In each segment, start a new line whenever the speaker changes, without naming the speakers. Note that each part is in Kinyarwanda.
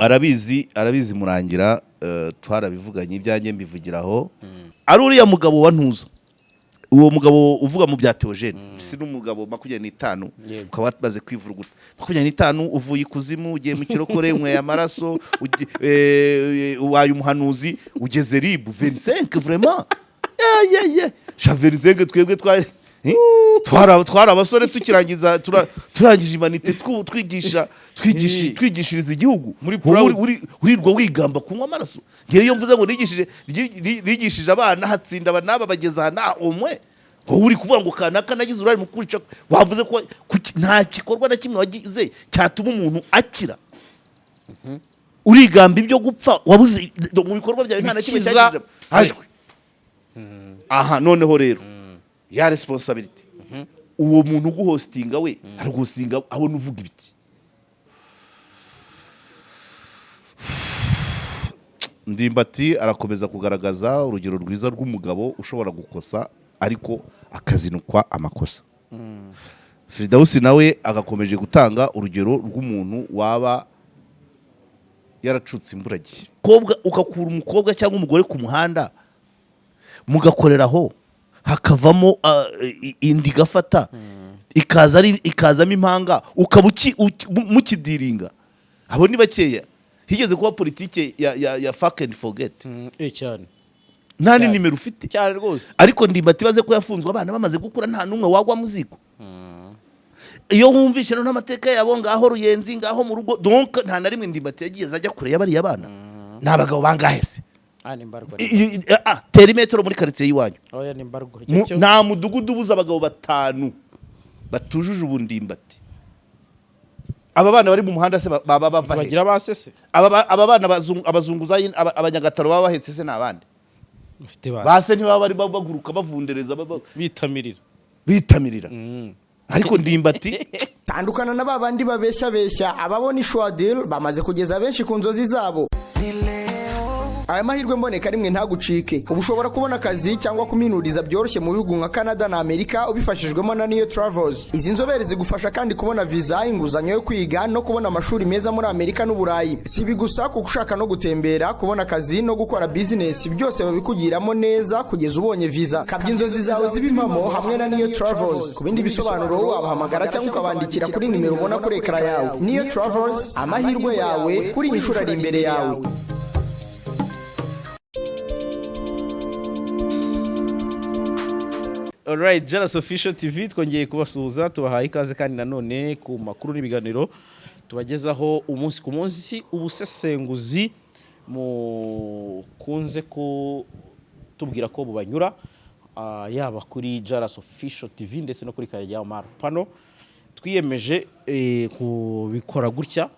Arabizi, arabizi Murangira. Twarabivuganye, ibyanjye mbivugiraho. Ari uriya mugabo wa Ntuza, uwo mugabo uvuga mu bya Theogene, si n'umugabo 25, ukaba wamaze kwivuruguta 25, uvuye ikuzimu, ugiye mu kirokore, unyweye amaraso, ubaye umuhanuzi, ugeze RIB 25. Vraiment, ye ye sha, 25, twebwe twari, eh? Twari abasore tukirangiza, turangije humanités, twigisha twigisha twigishiriza igihugu.
Muri
Wowe
proud.
urirwa wigamba kunywa amaraso. Ngewe iyo mvuze ngo nigishije abana, hatsinda aba n'aba, bageze aha na umwe, wowe uri kuvuga ngo kanaka nagize uruhare mu kwica. Wavuze ko nta gikorwa na kimwe wagize cyatuma umuntu akira. Urigamba ibyo gupfa wabuze mu bikorwa byawe, nta na kimwe
Bikiza
cyagije
se.
Hajwe aha. Noneho rero ya responsibility, uwo muntu uguhostinga, we araguhostinga abona uvuga ibiki? Ndimbati arakomeza kugaragaza urugero rwiza rw'umugabo ushobora gukosa ariko akazinukwa amakosa. Firidawusi nawe agakomeje gutanga urugero rw'umuntu waba yaracutse imburagihe. Umukobwa, ugakura umukobwa cyangwa umugore ku muhanda, mugakoreraho, hakavamo inda, igafata, ikaza ari ikazamo impanga, ukaba mukidiringa. Abo ni bakeya. Higeze kuba politike ya fuck and forget.
Cyane.
Nta
Cyane.
nimero ufite.
Cyane rwose.
Ariko Ndimbati baze ko yafunzwe, abana bamaze gukura, nta n'umwe wagwa mu ziko. Iyo wumvishe noneho amateka yabo, ngaho Ruyenzi, ngaho mu rugo, donc nta na rimwe Ndimbati yagiye ajya kure y'abariya bana. Ni abagabo bangahe se?
Ah, ni mbarwa.
Tera imetero muri karitsiye y'iwanyu.
Oya, ni mbarwa.
Nta mudugudu ubuze abagabo batanu batujuje ubundimbati. Aba bana bari mu muhanda se baba bava he?
Bagira basese.
Aba bana abazunguzayi, abanyagataro baba bahetse se ni abandi?
Bafite ba
Base ntibaba bari baguruka, bavundereza,
bitamirira.
Bitamirira. Ariko Ndimbati
Tandukana na ba bandi babeshya beshya. Ababona ishwadil bamaze kugeza benshi ku nzozi zabo. Aya mahirwe mboneka rimwe, ntagucike. Ubu ushobora kubona akazi cyangwa kuminuriza byoroshye mu bihugu nka Canada na Amerika, ubifashijwemo na Niyo Travels. Izi nzobere zigufasha kandi kubona viza, inguzanyo yo kwiga no kubona amashuri meza muri Amerika n'Uburayi. Si ibi gusa, kuko ushaka no gutembera, kubona akazi no gukora bizinesi, byose babikugiramo neza kugeza ubonye viza. Kabya inzozi zawe zibe impamo hamwe na Niyo Travels. Ku bindi bisobanuro wabahamagara cyangwa ukabandikira kuri nimero ubona kuri ekara yawe. Niyo Travels, amahirwe yawe kuri iyi nshuro ari imbere yawe.
Alright, Jalas Official TV twongeye kubasuhuza, tubahaye ikaze kandi nanone ku makuru n'ibiganiro tubagezaho umunsi ku munsi, ubusesenguzi mukunze kutubwira ko bubanyura, yaba kuri Jalas Official TV ndetse no kuri Karegeya Omar Pano. Twiyemeje kubikora gutya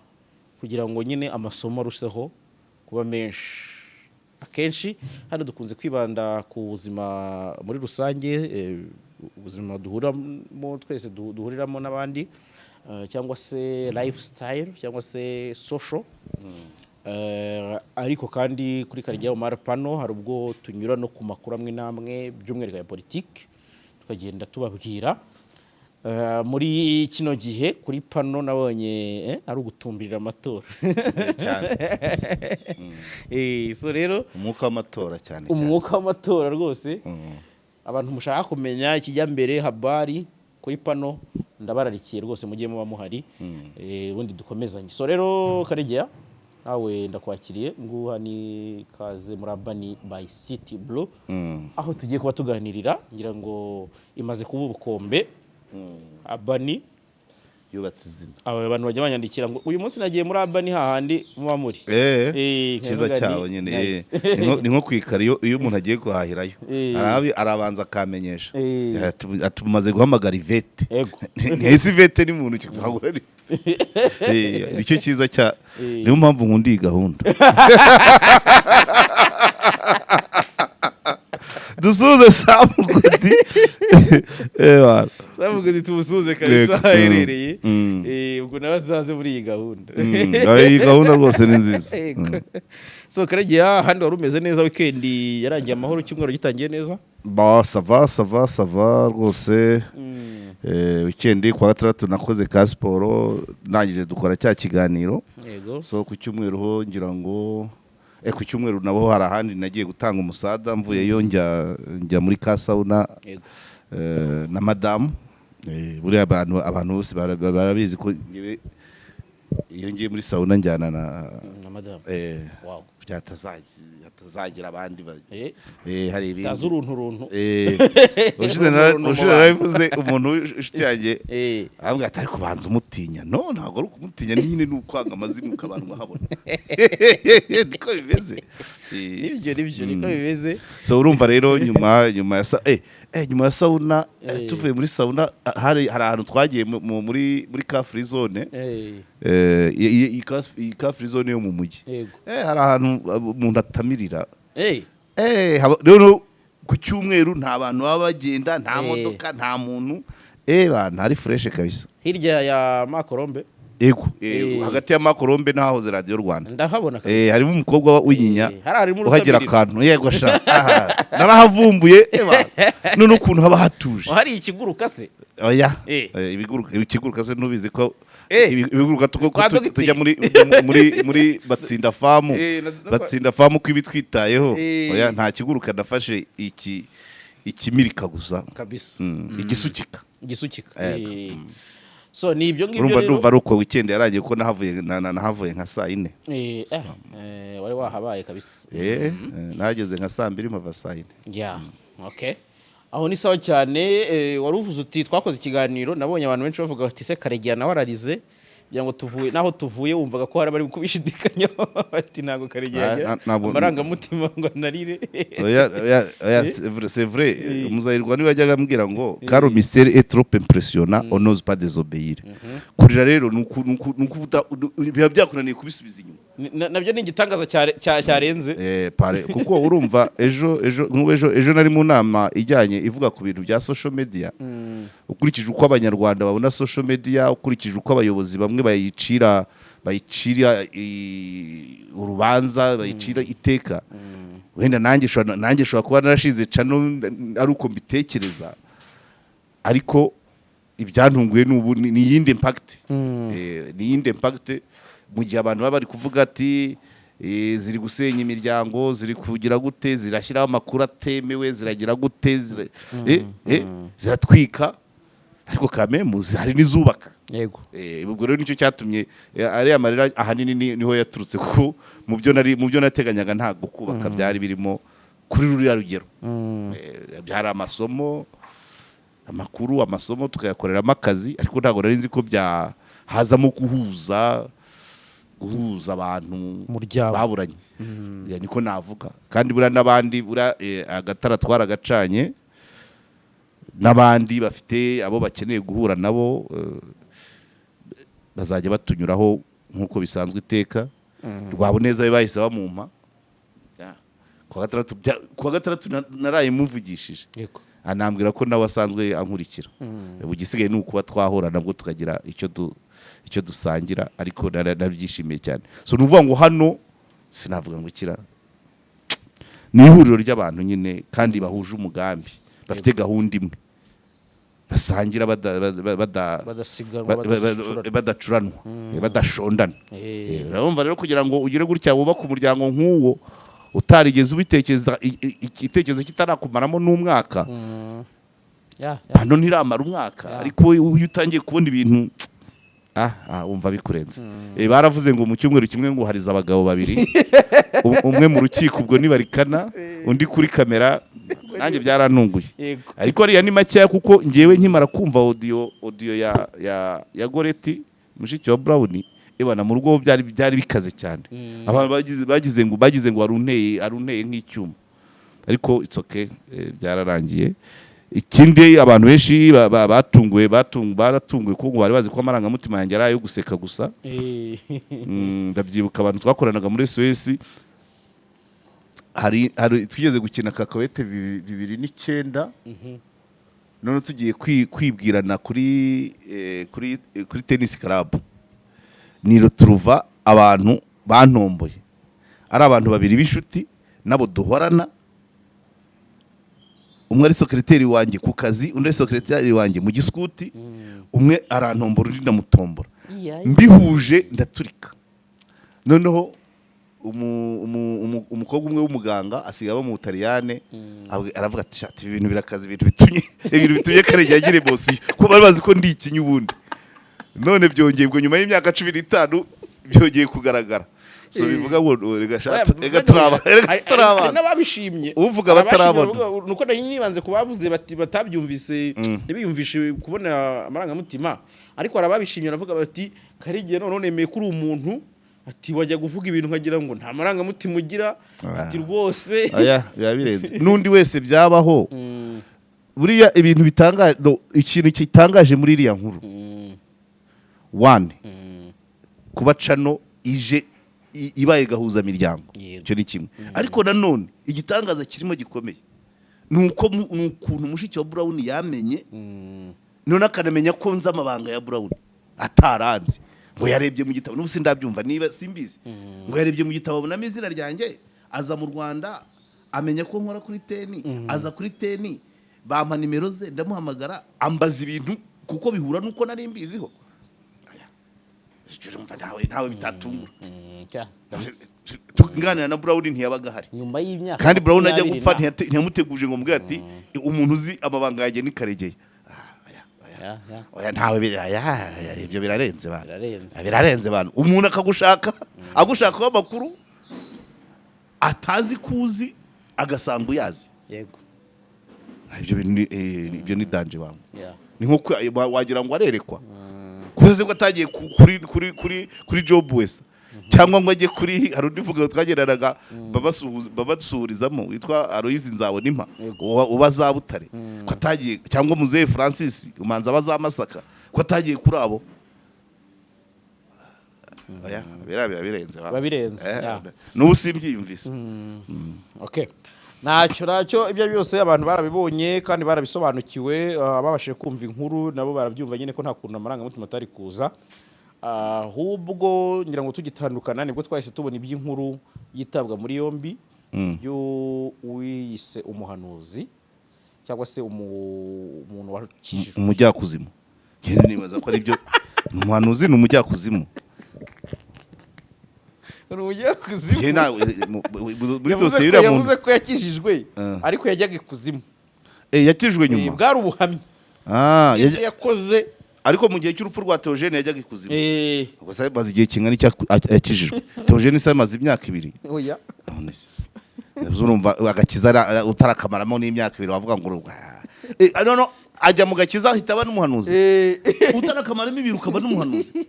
kugira ngo nyine amasomo arusheho kuba menshi. Akenshi hano dukunze kwibanda ku buzima muri rusange, ubuzima duhuramo twese, duhuriramo n'abandi, cyangwa se lifestyle cyangwa se social. Ariko kandi kuri Karegeya Omar Pano hari ubwo tunyura no ku makuru amwe n'amwe, by'umwihariko ya politiki, tukagenda tubabwira. Muri kino gihe kuri pano nabonye ari ugutumbirira amatora.
Cyane.
So rero
Umwuka w'amatora cyane cyane.
Umwuka w'amatora rwose. Abantu mushaka kumenya ikijya mbere, habari kuri pano, ndabararikiye rwose, mujye muba muhari. Ubundi dukomezanye. So rero Karegeya, nawe ndakwakiriye, nguha ni kaze muri Urban by City Blue, aho tugiye kuba tuganirira. Ngira ngo imaze kuba ubukombe Urban.
Yubatse izina.
Aba bantu bajya banyandikira ngo uyu munsi nagiye muri Urban hahandi muba muri.
Cyiza
nkavuga
cyabo
nti,
nyine.
Nice.
Ni nko kwikara, iyo umuntu agiye guhahirayo, arabanza akamenyesha. Tumaze guhamagara Ivete.
Ego.
Ntese Ivete ni muntu kiguhagura. Nicyo cyiza cya niyo mpamvu nkunda iyi gahunda. Dusuhuze Samugudi.
Savuga uti tumusuhuze kabisa
Yego.
aho aherereye. Ubwo nawe azaze muri iyi gahunda.
Iyi gahunda rwose ni nziza.
Yego. So Karegeya, handi wari umeze neza? Weekend yarangiye amahoro, icyumweru gitangiye neza?
Ba, ça va, ça va, ça va rwose. Weekend kuwa gatandatu nakoze ka siporo, ndangije dukora cya kiganiro. So ku cyumweru ho ngira ngo ku cyumweru nabo hari ahandi nagiye gutanga umusada, mvuyeyo njya muri ka sauna na madamu. Buriya abantu bose barabizi ko njyewe iyo ngiye muri sauna njyana na
Na madamu. Wow.
Hatazagira abandi hari ibindi.
Tazi uruntu runtu.
Ushize
Uruntu mu
ushize
bantu.
narabivuze, umuntu w'inshuti yanjye arambwira ati: "Ariko banza umutinya." No, ntabwo ari ukumutinya, ni nyine ni ukwanga amazimwe abantu bahabona, niko bimeze.
Nibyo, niko bimeze.
So urumva rero nyuma ya nyuma ya sauna, tuvuye muri sauna, hari ahantu twagiye muri car free zone. Iyi car free zone yo mu mujyi. Hari ahantu umuntu atamirira. Rero ku cyumweru nta bantu baba bagenda, nta modoka, nta muntu, bana hari fresh kabisa.
Hirya ya Makorombe?
Ego. Hagati ya Makorombe n'ahahoze Radiyo Rwanda.
Ndahabona kabisa.
Harimo umukobwa w'inyinya
Hari harimo
uhagira
urutamiriro.
akantu, yego sha, aha, narahavumbuye, bana. None ukuntu haba hatuje.
Hari ikiguruka se?
Oya. Ibiguruka, ikiguruka se ntubizi ko ibiguruka
Kwa dogiteri.
tujya muri Batsinda Farm. Batsinda Farm ko ibitwitayeho. Oya, nta kiguruka, nafashe iki ikimirika gusa.
Kabisa.
Igisukika.
Igisukika.
Yego.
So ni ibyo ngibyo
Urumva
rero.
ndumva ari uko weekend yarangiye, kuko nahavuye nka saa 4.
Wari wahabaye kabisa.
Nahageze nka saa 2, mpava saa 4.
Yeah, okay. Aho ni sawa cyane. Wari uvuze uti twakoze ikiganiro, nabonye abantu benshi bavuga bati: "Se Karegeya nawe ararize?" Kugira ngo tuvuye naho tuvuye, wumvaga ko hari abari kubishidikanyaho bati: "Ntabwo Karegeya agira amarangamutima ngo anarire."
Oya, oya, oya, c'est vrai, c'est vrai. Umuzahirwa niwe yajyaga ambwira ngo: "Quand le mystère est trop impressionnant, on n'ose pas désobéir." Kurira rero ni uku biba byakunaniye kubisubiza inyuma.
Nabyo ni igitangaza cyarenze.
Pare kuko urumva ejo nk'ubu ejo nari mu nama ijyanye ivuga ku bintu bya social media, ukurikije uko Abanyarwanda babona social media, ukurikije uko abayobozi bamwe bayicira urubanza, bayicira iteka. Wenda nanjye nshobora kuba narashize cano ari uko mbitekereza, ariko ibyantunguye n'ubu ni iyindi impact. Ni iyindi impact mu gihe abantu baba bari kuvuga ati ziri gusenya imiryango, ziri kugira gute, zirashyiraho amakuru atemewe, ziragira gute, ziratwika, ariko kamemu hari n'izubaka. Ubwo rero nicyo cyatumye ariya marira ahanini niho yaturutse, kuko mu byo nateganyaga ntabwo kubaka byari birimo kuri ruriya rugero. Byari amasomo, amakuru, amasomo tukayakoreramo akazi, ariko ntabwo nari nzi ko bya hazamo guhuza abantu
Umuryango.
baburanye. Ya, niko navuga. Kandi buriya n'abandi, buriya agatara twaragacanye, n'abandi bafite abo bakeneye guhura nabo, bazajya batunyuraho nk'uko bisanzwe iteka. Rwabuneza we bahise bamumpa kuwa gatandatu, naraye muvugishije, anambwira ko nawe asanzwe ankurikira. Ubu igisigaye ni ukuba twahura nabwo tukagira icyo dusangira, ariko nabyishimiye cyane. So ni ukuvuga ngo hano sinavuga ngo ikira, ni ihuriro ry'abantu nyine kandi bahuje umugambi, bafite gahunda imwe basangira
Badasiganwa,
badacurana, badashondana. Urumva rero, kugira ngo ugire gutya wubake umuryango nk'uwo utarigeze ubitekereza, igitekerezo kitarakumaramo n'umwaka.
Ya.
Hano ntiramara umwaka, ariko iyo utangiye kubona ibintu, wumva bikurenze. Baravuze ngo mu cyumweru kimwe ngo hariza abagabo babiri, umwe mu rukiko ubwo nibarikana, undi kuri kamera. Nanjye byarantunguye. Ariko ariya ni makeya, kuko ngewe nkimara kumva audio ya Goreti mushiki wa Brown, ibana mu rugo byari bikaze cyane. Abantu bagize ngo arunteye nk'icyuma, ariko it's okay, byararangiye. Ikindi abantu benshi batunguwe, baratunguwe kuko ngo bari bazi ko amarangamutima yanjye ari ayo guseka gusa. Ndabyibuka abantu twakoranaga muri SOS, hari twigeze gukina kakawete 2009, none tugiye kwibwirana kuri tennis club, ni turuva abantu bantomboye ari abantu babiri b'inshuti nabo duhorana. Umwe ari secrétaire wanjye ku kazi, undi ari secrétaire wanjye mu giskuti. Umwe arantombora, undi ndamutombora, mbihuje ndaturika. Noneho umukobwa umwe w'umuganga asigaye aba mu Butaliyane, aravuga ati: "Shati, ibi bintu birakaze, ibintu bitumye Karegeya agira émotion, kuko bari bazi ko ndi ikinya ubundi, none byongeye ubwo nyuma y'imyaka 15 byongeye kugaragara." So bivuga ngo rega shati, rega turaba, rega
Hari
turabana.
n'ababishimye.
Uvuga
Hari abashimye
batarabona.
bavuga, nuko nari nibanze ku bavuze bati batabyumvise, ntibiyumvishe kubona amarangamutima, ariko hari ababishimye baravuga bati: "Karegeya, noneho nemeye ko uri umuntu," ati, "wajya kuvuga ibintu nkagira ngo nta marangamutima ugira," ati, "rwose."
Aya biba birenze, n'undi wese byabaho. Buriya ibintu bitangaje, no, ikintu gitangaje muri iriya nkuru, one, kuba channel ije ibaye gahuza miryango. Icyo ni kimwe, ariko nanone igitangaza kirimo gikomeye ni uko ni ukuntu mushiki wa Brown yamenye, none akanamenya ko nzi amabanga ya Brown ataranze, ngo yarebye mu gitabo. N'ubu sindabyumva niba simbizi, ngo yarebye mu gitabo abonamo izina ryanjye, aza mu Rwanda amenya ko nkora kuri Ten, aza kuri Ten bampa nimero ze, ndamuhamagara, ambaza ibintu kuko bihura n'uko nari mbiziho. Aya, urumva ntawe bitatungura. Tuganira na Brown ntiyabaga ahari.
Nyuma y'imyaka
Kandi Brown ajya
20
gupfa ntiyamuteguje ngo mubwire ati: "Umuntu uzi amabanga yanjye ni Karegeya." Ah, aya, aya.
Ya.
Oya, ntawe aya, aya, ibyo birarenze bana.
Birarenze.
Birarenze bana, umuntu akagushaka agushakaho amakuru atazi kuzi, agasanga uyazi. Ibyo bintu ibyo ni danger bangu. Ni nko wagira ngo arerekwa kuze ko atagiye kuri job wese, cyangwa ngo ajye kuri, hari undi vuga twagendanaga babasuhurizamo witwa Aloyizi Nzabonimpa uba za Butare, ko atagiye, cyangwa Muzehe Francis umanza aba za Masaka, ko atagiye kuri abo. Oya, biriya biba birenze ba.
Biba birenze, ya.
N'ubu simbyiyumvise.
Okay, ntacyo, ibyo byose abantu barabibonye kandi barabisobanukiwe. Babashije kumva inkuru nabo barabyumva nyine ko nta kuntu amarangamutima atari kuza. Ahubwo ngira ngo tugitandukana nibwo twahise tubona iby'inkuru yitabwa muri yombi y'uwiyise umuhanuzi cyangwa se umuntu wakijijwe.
Umujyakuzimu. Ngende nibaza ko ari byo, umuhanuzi ni umujyakuzimu.
Ni umujyakuzimu.
Njye muri
Yavuze
dosiye
ko
y'uriya muntu.
Yavuze ko yakijijwe ariko yajyaga ikuzimu.
Yakijijwe nyuma.
Bwari ubuhamya.
Ah,
Ibyo yakoze.
Ariko mu gihe cy'urupfu rwa Theogene yajyaga ikuzimu. Ubwo se maze igihe kingana iki yakijijwe Theogene? Se amaze imyaka 2?
Oya.
None se urumva agakiza utarakamaramo n'imyaka 2 wavuga ngo no, ajya mu gakiza ahita aba n'umuhanuzi? Utarakamaramo 2 ukaba n'umuhanuzi?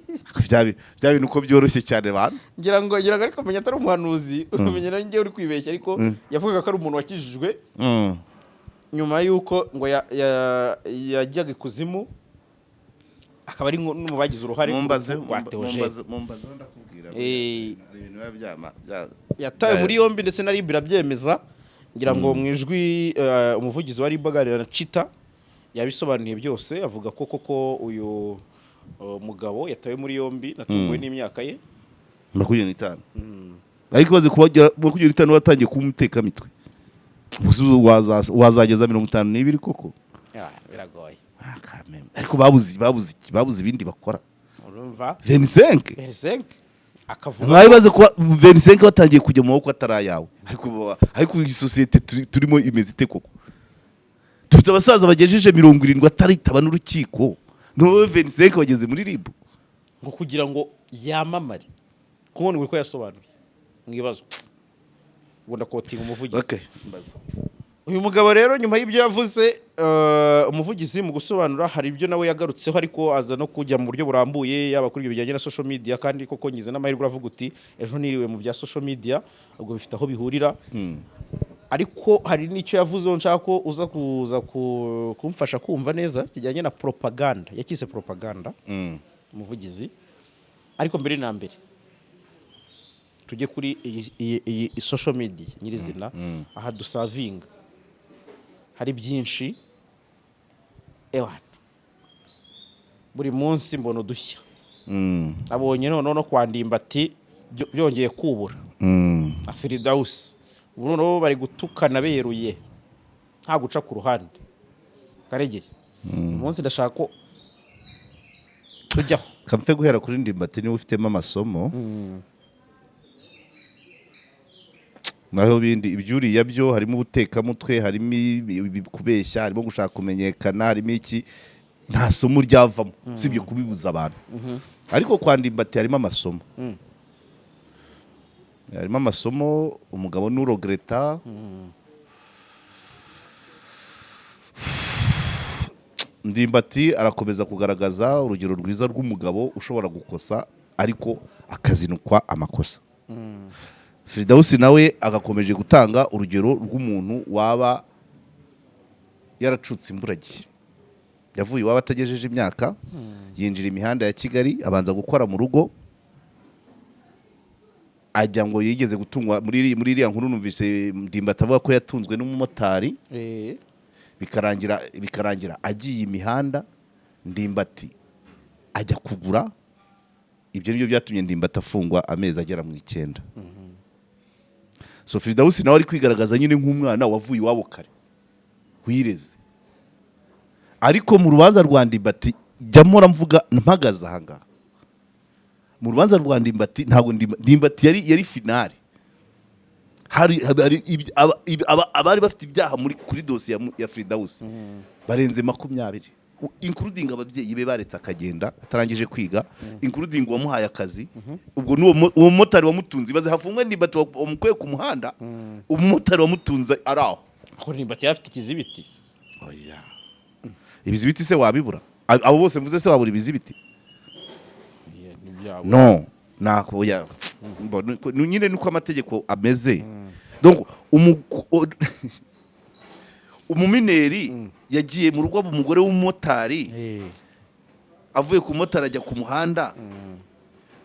Bya bintu uko byoroshye cyane bantu.
Ngira ngo ariko menya atari umuhanuzi, umenya nawe njyewe uri kwibeshya, ariko yavugaga ko ari umuntu wakijijwe nyuma y'uko ngo yajyaga ikuzimu, akaba ari no mu bagize uruhare mu
Mumbaze.
rupfu rwa Theogene.
Mumbaze ndakubwira. Hari ibintu biba
Yatawe muri yombi ndetse na RIB irabyemeza. Ngira ngo mu ijwi umuvugizi wa RIB aganira na Chita yabisobanuye byose, avuga ko koko uyu mugabo yatawe muri yombi. Natunguwe n'imyaka ye.
25, ariko ibaze kuba 25 watangiye kuba umutekamitwe. Ubuse wazageza 52 koko?
Ya, biragoye.
Ah, kameme. Ariko babuze ibindi bakora.
Urumva.
25.
25 akavuga.
Nkaho ibaze kuba 25 watangiye kujya mu maboko atari ayawe. Ariko iyi sosiyete turimo imeze ite koko? Dufite abasaza bagejeje 70 ataritaba n'urukiko, n'ubu 25 bageze muri RIB.
Ngo kugira ngo yamamare, kubona uko yasobanuye mu ibazwa, ngo ndakotinga umuvugizi.
Okay.
Uyu mugabo rero nyuma y'ibyo yavuze, umuvugizi mu gusobanura hari ibyo nawe yagarutseho, ariko aza no kujya mu buryo burambuye, yaba kuri ibyo bijyanye na social media. Kandi koko ngize n'amahirwe, uravuga uti ejo niriwe mu bya social media, ubwo bifite aho bihurira. Ariko hari n'icyo yavuzeho nshaka ko uza kuza kumfasha kumva neza, kijyanye na propaganda, yakise propaganda umuvugizi. Ariko mbere na mbere tujye kuri iyi social media nyirizina. Aha dusavinga hari byinshi. Ewana, buri munsi mbona udushya. Abonye noneho no kwa Ndimbati byongeye kubura na Firidawusi, ubu noneho bari gutukana beruye. Nta guca ku ruhande. Karegeye, uyu munsi ndashaka ko tujyaho.
Kamfe guhera kuri Ndimbati, niba ufitemo amasomo. Naho ibindi, ibyuriya byo harimo ubutekamutwe, harimo kubeshya, harimo gushaka kumenyekana, harimo iki, nta somo ryavamo usibye kubibuza abantu. Ariko kwa Ndimbati harimo amasomo, harimo amasomo. Umugabo n'urogereta Ndimbati arakomeza kugaragaza urugero rwiza rw'umugabo ushobora gukosa ariko akazinukwa amakosa. Firidawusi nawe agakomeje gutanga urugero rw'umuntu waba yaracutse imburagihe, yavuye iwabo atagejeje imyaka, yinjira imihanda ya Kigali, abanza gukora mu rugo, ajya ngo yigeze gutungwa muri iriya nkuru. Numvise Ndimbati avuga ko yatunzwe n'umumotari, bikarangira agiye imihanda, Ndimbati ajya kugura. Ibyo nibyo byatumye Ndimbati afungwa amezi agera mu 9. So Firidawusi nawe ari kwigaragaza nyine nk'umwana wavuye iwabo kare, wireze. Ariko mu rubanza rwa Ndimbati, jya mpora mvuga mpagaze aha ngaha, mu rubanza rwa Ndimbati ntabwo Ndimbati yari finale. Hari abari bafite ibyaha kuri dosiye ya Firidawusi barenze 20, including ababyeyi be baretse akagenda atarangije kwiga, including uwamuhaye akazi, ubwo n'uwo uwo mumotari wamutunze. Ibaze hafungwe Ndimbati wamukuye ku muhanda, umumotari wamutunze ari aho.
Aho Ndimbati yari afite ikizibiti.
Oya, ibizibiti se wabibura? Abo bose mvuze se wabura ibizibiti? No, nako ya nyine nuko amategeko ameze. Donc umumineur yagiye mu rugo umugore w'umumotari, avuye ku motari ajya ku muhanda.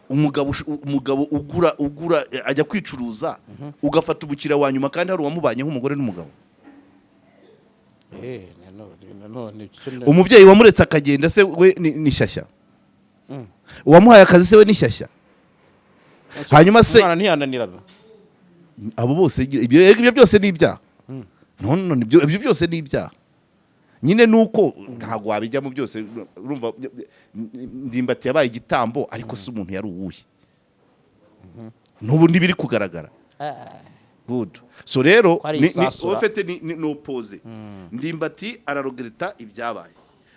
Umugabo ugura ajya kwicuruza, ugafata umukiriya wa nyuma kandi hari uwamubanye nk'umugore n'umugabo.
Nanone
Umubyeyi wamuretse akagenda se we ni shyashya? Uwamuhaye akazi se we ni shyashya? Hanyuma se
umwana ntiyananirana.
Abo bose, ibyo byose ni ibyaha. No, no, ibyo byose ni ibyaha nyine, nuko ntabwo wabijyamo byose. Urumva Ndimbati yabaye igitambo, ariko si umuntu yari uwuhe? N'ubu ntibiri kugaragara. Good. So rero
Ko ari isasura.
Ufite ni opposé. Ndimbati ararogereta ibyabaye,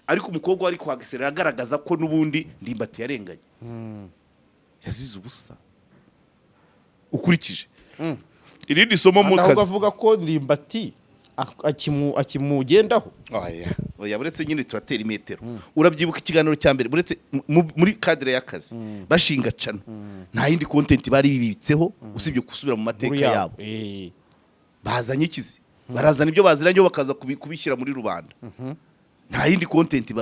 ariko umukobwa wari kwagisera agaragaza ko n'ubundi Ndimbati yarenganye, yazize ubusa. Ukurikije irindi somo mu
ahubwo
kazi
avuga ko Ndimbati akimugendaho.
Oya, oya, buretse nyine turatera imetero. Urabyibuka ikiganiro cya mbere, buretse muri cadre y'akazi bashinga channel, nta yindi content bari bibitseho usibye gusubira mu mateka
Inkuru
yabo. Bazanye ikizi, barazana ibyo baziranyeho, bakaza kubishyira muri rubanda. Nta yindi content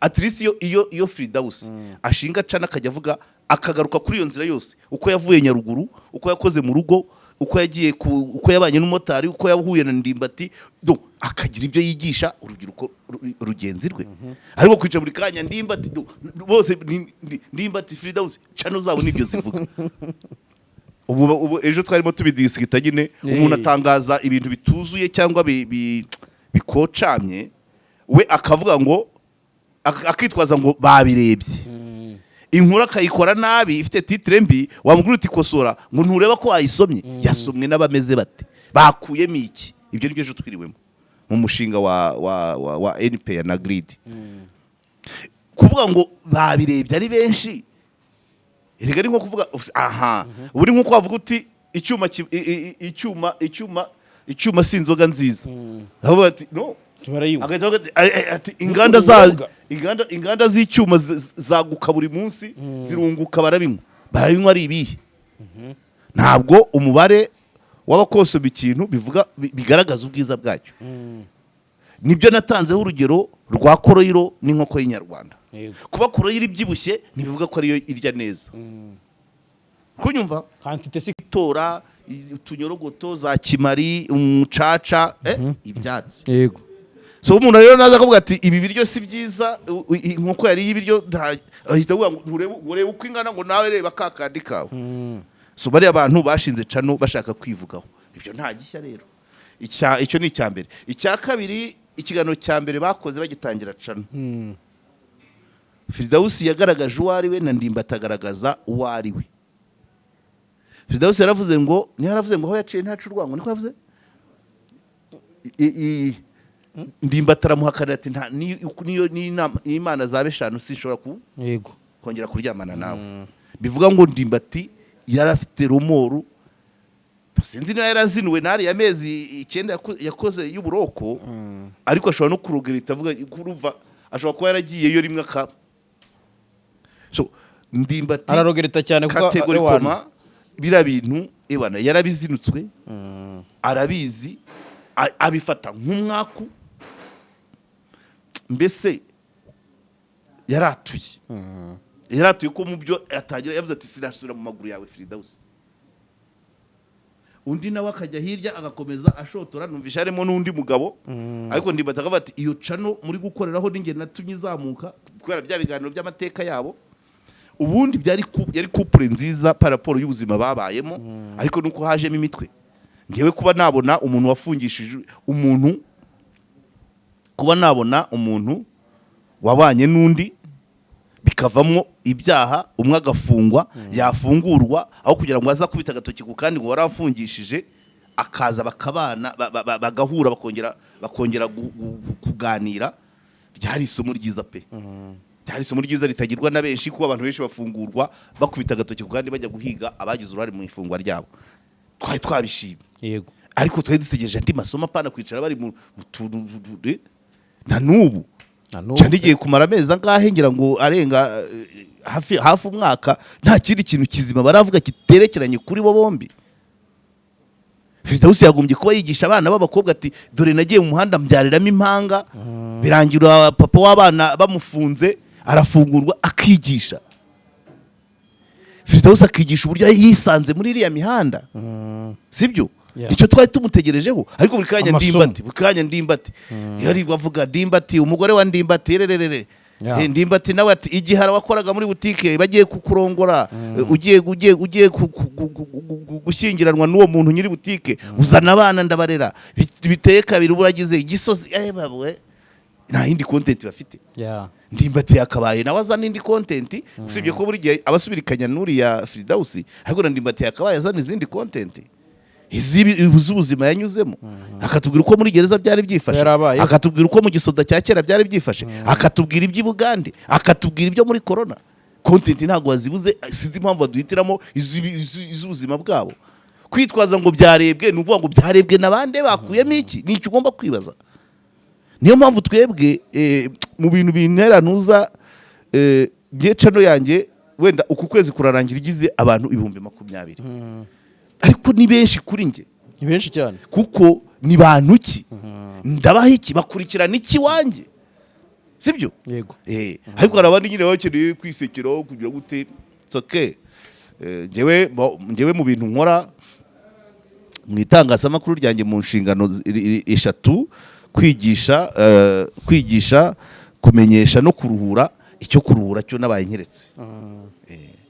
at least iyo Fridaus ashinga channel akajya avuga, akagaruka kuri iyo nzira yose, uko yavuye Nyaruguru, uko yakoze mu rugo, uko yagiye uko yabanye n'umumotari, uko yahuye na Ndimbati, donc akagira ibyo yigisha urubyiruko rugenzi rwe. Ariko kwica buri kanya Ndimbati, donc, bose Ndimbati, Fridaus, channel zabo nibyo zivuga. Ubu ejo twarimo tubidisikita nyine, umuntu atangaza ibintu bituzuye cyangwa bikocamye, we akavuga ngo akitwaza ngo babirebye. Inkuru akayikora nabi, ifite titre mbi, wamubwira uti kosora, ngo ntureba ko wayisomye? Yasomwe n'abameze bate? Bakuyemo iki? Ibyo nibyo ejo twiriwemo mu mushinga wa NPA na Grid. Kuvuga ngo babirebye ari benshi, erega ni nko kuvuga aha ubu ni nko wavuga uti icyuma icyuma si inzoga nziza. Aho bati no
Barayinywa.
Agahita avuga ati, "Ay, ay, ati inganda za
Ibinyobwa.
inganda z'icyuma zaguka buri munsi, zirunguka, barabinywa ari ibihe?" Ntabwo umubare w'abakonsoma ikintu bivuga bigaragaza ubwiza bwacyo. Nibyo natanzeho urugero rwa broiler n'inkoko y'inyarwanda. Kuba broiler ibyibushye ntibivuga ko ariyo irya neza. Kunyumva?
Quantité si
Itora utunyorogoto za kimari, umucaca, ibyatsi. So umuntu rero naza akavuga ati ibi biryo si byiza, inkoko yariye ibiryo, ahita avuga ngo nturebe, urebe uko ingana, ngo nawe reba ka kandi kawe. So bariya bantu bashinze channel bashaka kwivugaho, ibyo nta gishya rero. Icyo ni icya mbere. Icya kabiri, ikiganiro cya mbere bakoze bagitangira channel, Firidawusi yagaragaje uwo ari we na Ndimbati agaragaza uwo ari we. Firidawusi yaravuze ngo, niyo yaravuze ngo aho yaciye ntaca urwango, niko yavuze. Ndimbati aramuhakanira ati nta niyo n'Imana zaba eshanu sinshobora ku kongera kuryamana nawe. Bivuga ngo Ndimbati yari afite remords, sinzi niba yarazinuwe n'ariya mezi 9 yakoze y'uburoko, ariko ashobora no kuregretta, avuga kurumva ashobora kuba yaragiyeyo rimwe aka so Ndimbati
Araregretta cyane kuko
catégoriquement biriya bintu ebana yarabizinutswe, arabizi, abifata nk'umwaku, mbese yaratuye, yaratuye ko mu byo atangira yavuze ati sinasubira mu maguru yawe, Firidawusi. Undi nawe akajya hirya agakomeza ashotora. Numvisha harimo n'undi mugabo, ariko Ndimbati akavuga ati iyo channel muri gukoreraho ninjye natumye izamuka kubera bya biganiro by'amateka yabo. Ubundi byari yari couple nziza par rapport y'ubuzima babayemo, ariko nuko hajemo imitwe. Ngewe kuba nabona umuntu wafungishije umuntu, kuba nabona umuntu wabanye n'undi bikavamo ibyaha, umwe agafungwa, yafungurwa, aho kugira ngo aze akubita agatoki ku kandi ngo waramfungishije, akaza bakabana, bagahura, bakongera kuganira, ryari isomo ryiza pe. Ryari isomo ryiza ritagirwa na benshi, kuko abantu benshi bafungurwa bakubita agatoki ku kandi bajya guhiga abagize uruhare mu ifungwa ryabo. Twari twabishimye, ariko twari dutegereje andi masomo, apana kwicara bari mu tuntu na n'ubu.
Na n'ubu.
Cyane igiye kumara amezi angahe, ngira ngo arenga hafi hafi umwaka, nta kindi kintu kizima baravuga kiterekeranye kuri bo bombi. Firidawusi yagombye kuba yigisha abana b'abakobwa ati dore nagiye mu muhanda mbyariramo impanga, birangira papa w'abana bamufunze, arafungurwa, akigisha. Firidawusi akigisha uburyo yisanze muri iriya mihanda, sibyo? Icyo twari tumutegerejeho, ariko buri kanya
Amasomo.
Ndimbati, buri kanya Ndimbati yari avuga Ndimbati, umugore wa Ndimbati, rererere. Ndimbati nawe ati igihara wakoraga muri butike bagiye kukurongora, ugiye gushyingiranwa n'uwo muntu nyiri butike, uzana abana ndabarera. Biteye kabiri ubu uragize igisozi, babwe nta yindi content bafite. Ndimbati yakabaye nawe azana indi content, usibye ko buri gihe abasubirikanya n'uriya Firidawusi, ariko na Ndimbati yakabaye azana izindi content z'ubuzima yanyuzemo, akatubwira uko muri gereza byari byifashe,
Yarabayeho.
akatubwira uko mu gisoda cya kera byari byifashe, akatubwira iby'i Bugande, akatubwira ibyo muri corona. Content ntabwo wazibuze, sinzi impamvu baduhitiramo iz'ubuzima bwabo. Kwitwaza ngo byarebwe, ni ukuvuga ngo byarebwe na bande, bakuyemo iki? Ni icyo ugomba kwibaza. Niyo mpamvu twebwe mu bintu binteranuza, ngiye channel yanjye wenda uku kwezi kurarangira igize abantu 20,000, ariko ni benshi kuri njye.
Ni benshi cyane.
Kuko ni bantu ki ndabaha iki, bakurikirana iki wanjye, sibyo?
Yego.
Ariko hari abandi nyine baba bakeneye kwisekera kugira gute, it's okay. Njyewe mu bintu nkora mu itangazamakuru ryanjye, mu nshingano eshatu, kwigisha, kumenyesha no kuruhura, icyo kuruhura cyo nabaye nkiretse.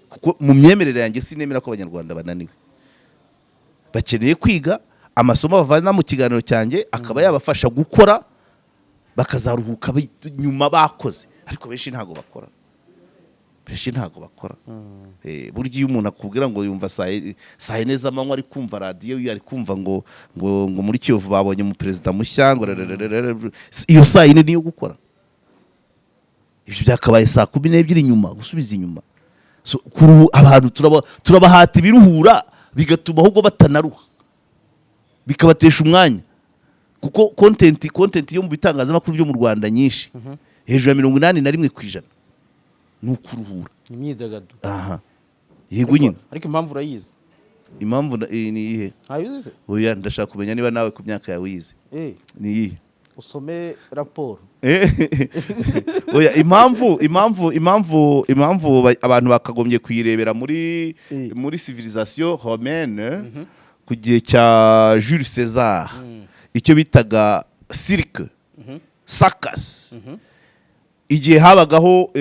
Kuko mu myemerere yanjye sinemera ko Abanyarwanda bananiwe, bakeneye kwiga amasomo bavana mu kiganiro cyanjye akaba yabafasha gukora, bakazaruhuka nyuma bakoze. Ariko benshi ntabwo bakora, benshi ntabwo bakora. Burya iyo umuntu akubwira ngo yumva saa yine z'amanywa ari kumva radiyo, ari kumva ngo muri Kiyovu babonye umuperezida mushya, ngo rerererere, iyo saa yine niyo gukora? Ibyo byakabaye saa 12 nyuma gusubiza inyuma. So, kuri ubu abantu turabahata ibiruhura, bigatuma ahubwo batanaruha, bikabatesha umwanya, kuko content yo mu bitangazamakuru byo mu Rwanda nyinshi, hejuru ya 81% ni ukuruhura.
Imyidagaduro.
Aha, yego nyine.
Ariko impamvu urayizi?
Impamvu ni iyihe?
Ntayo uzi se?
Oya, ndashaka kumenya niba nawe ku myaka yawe uyizi. Ni iyihe?
Usome raporo.
Oya, impamvu abantu bakagombye kuyirebera muri muri civilisation romaine ku gihe cya Jules César, icyo bitaga cirque, circus, igihe habagaho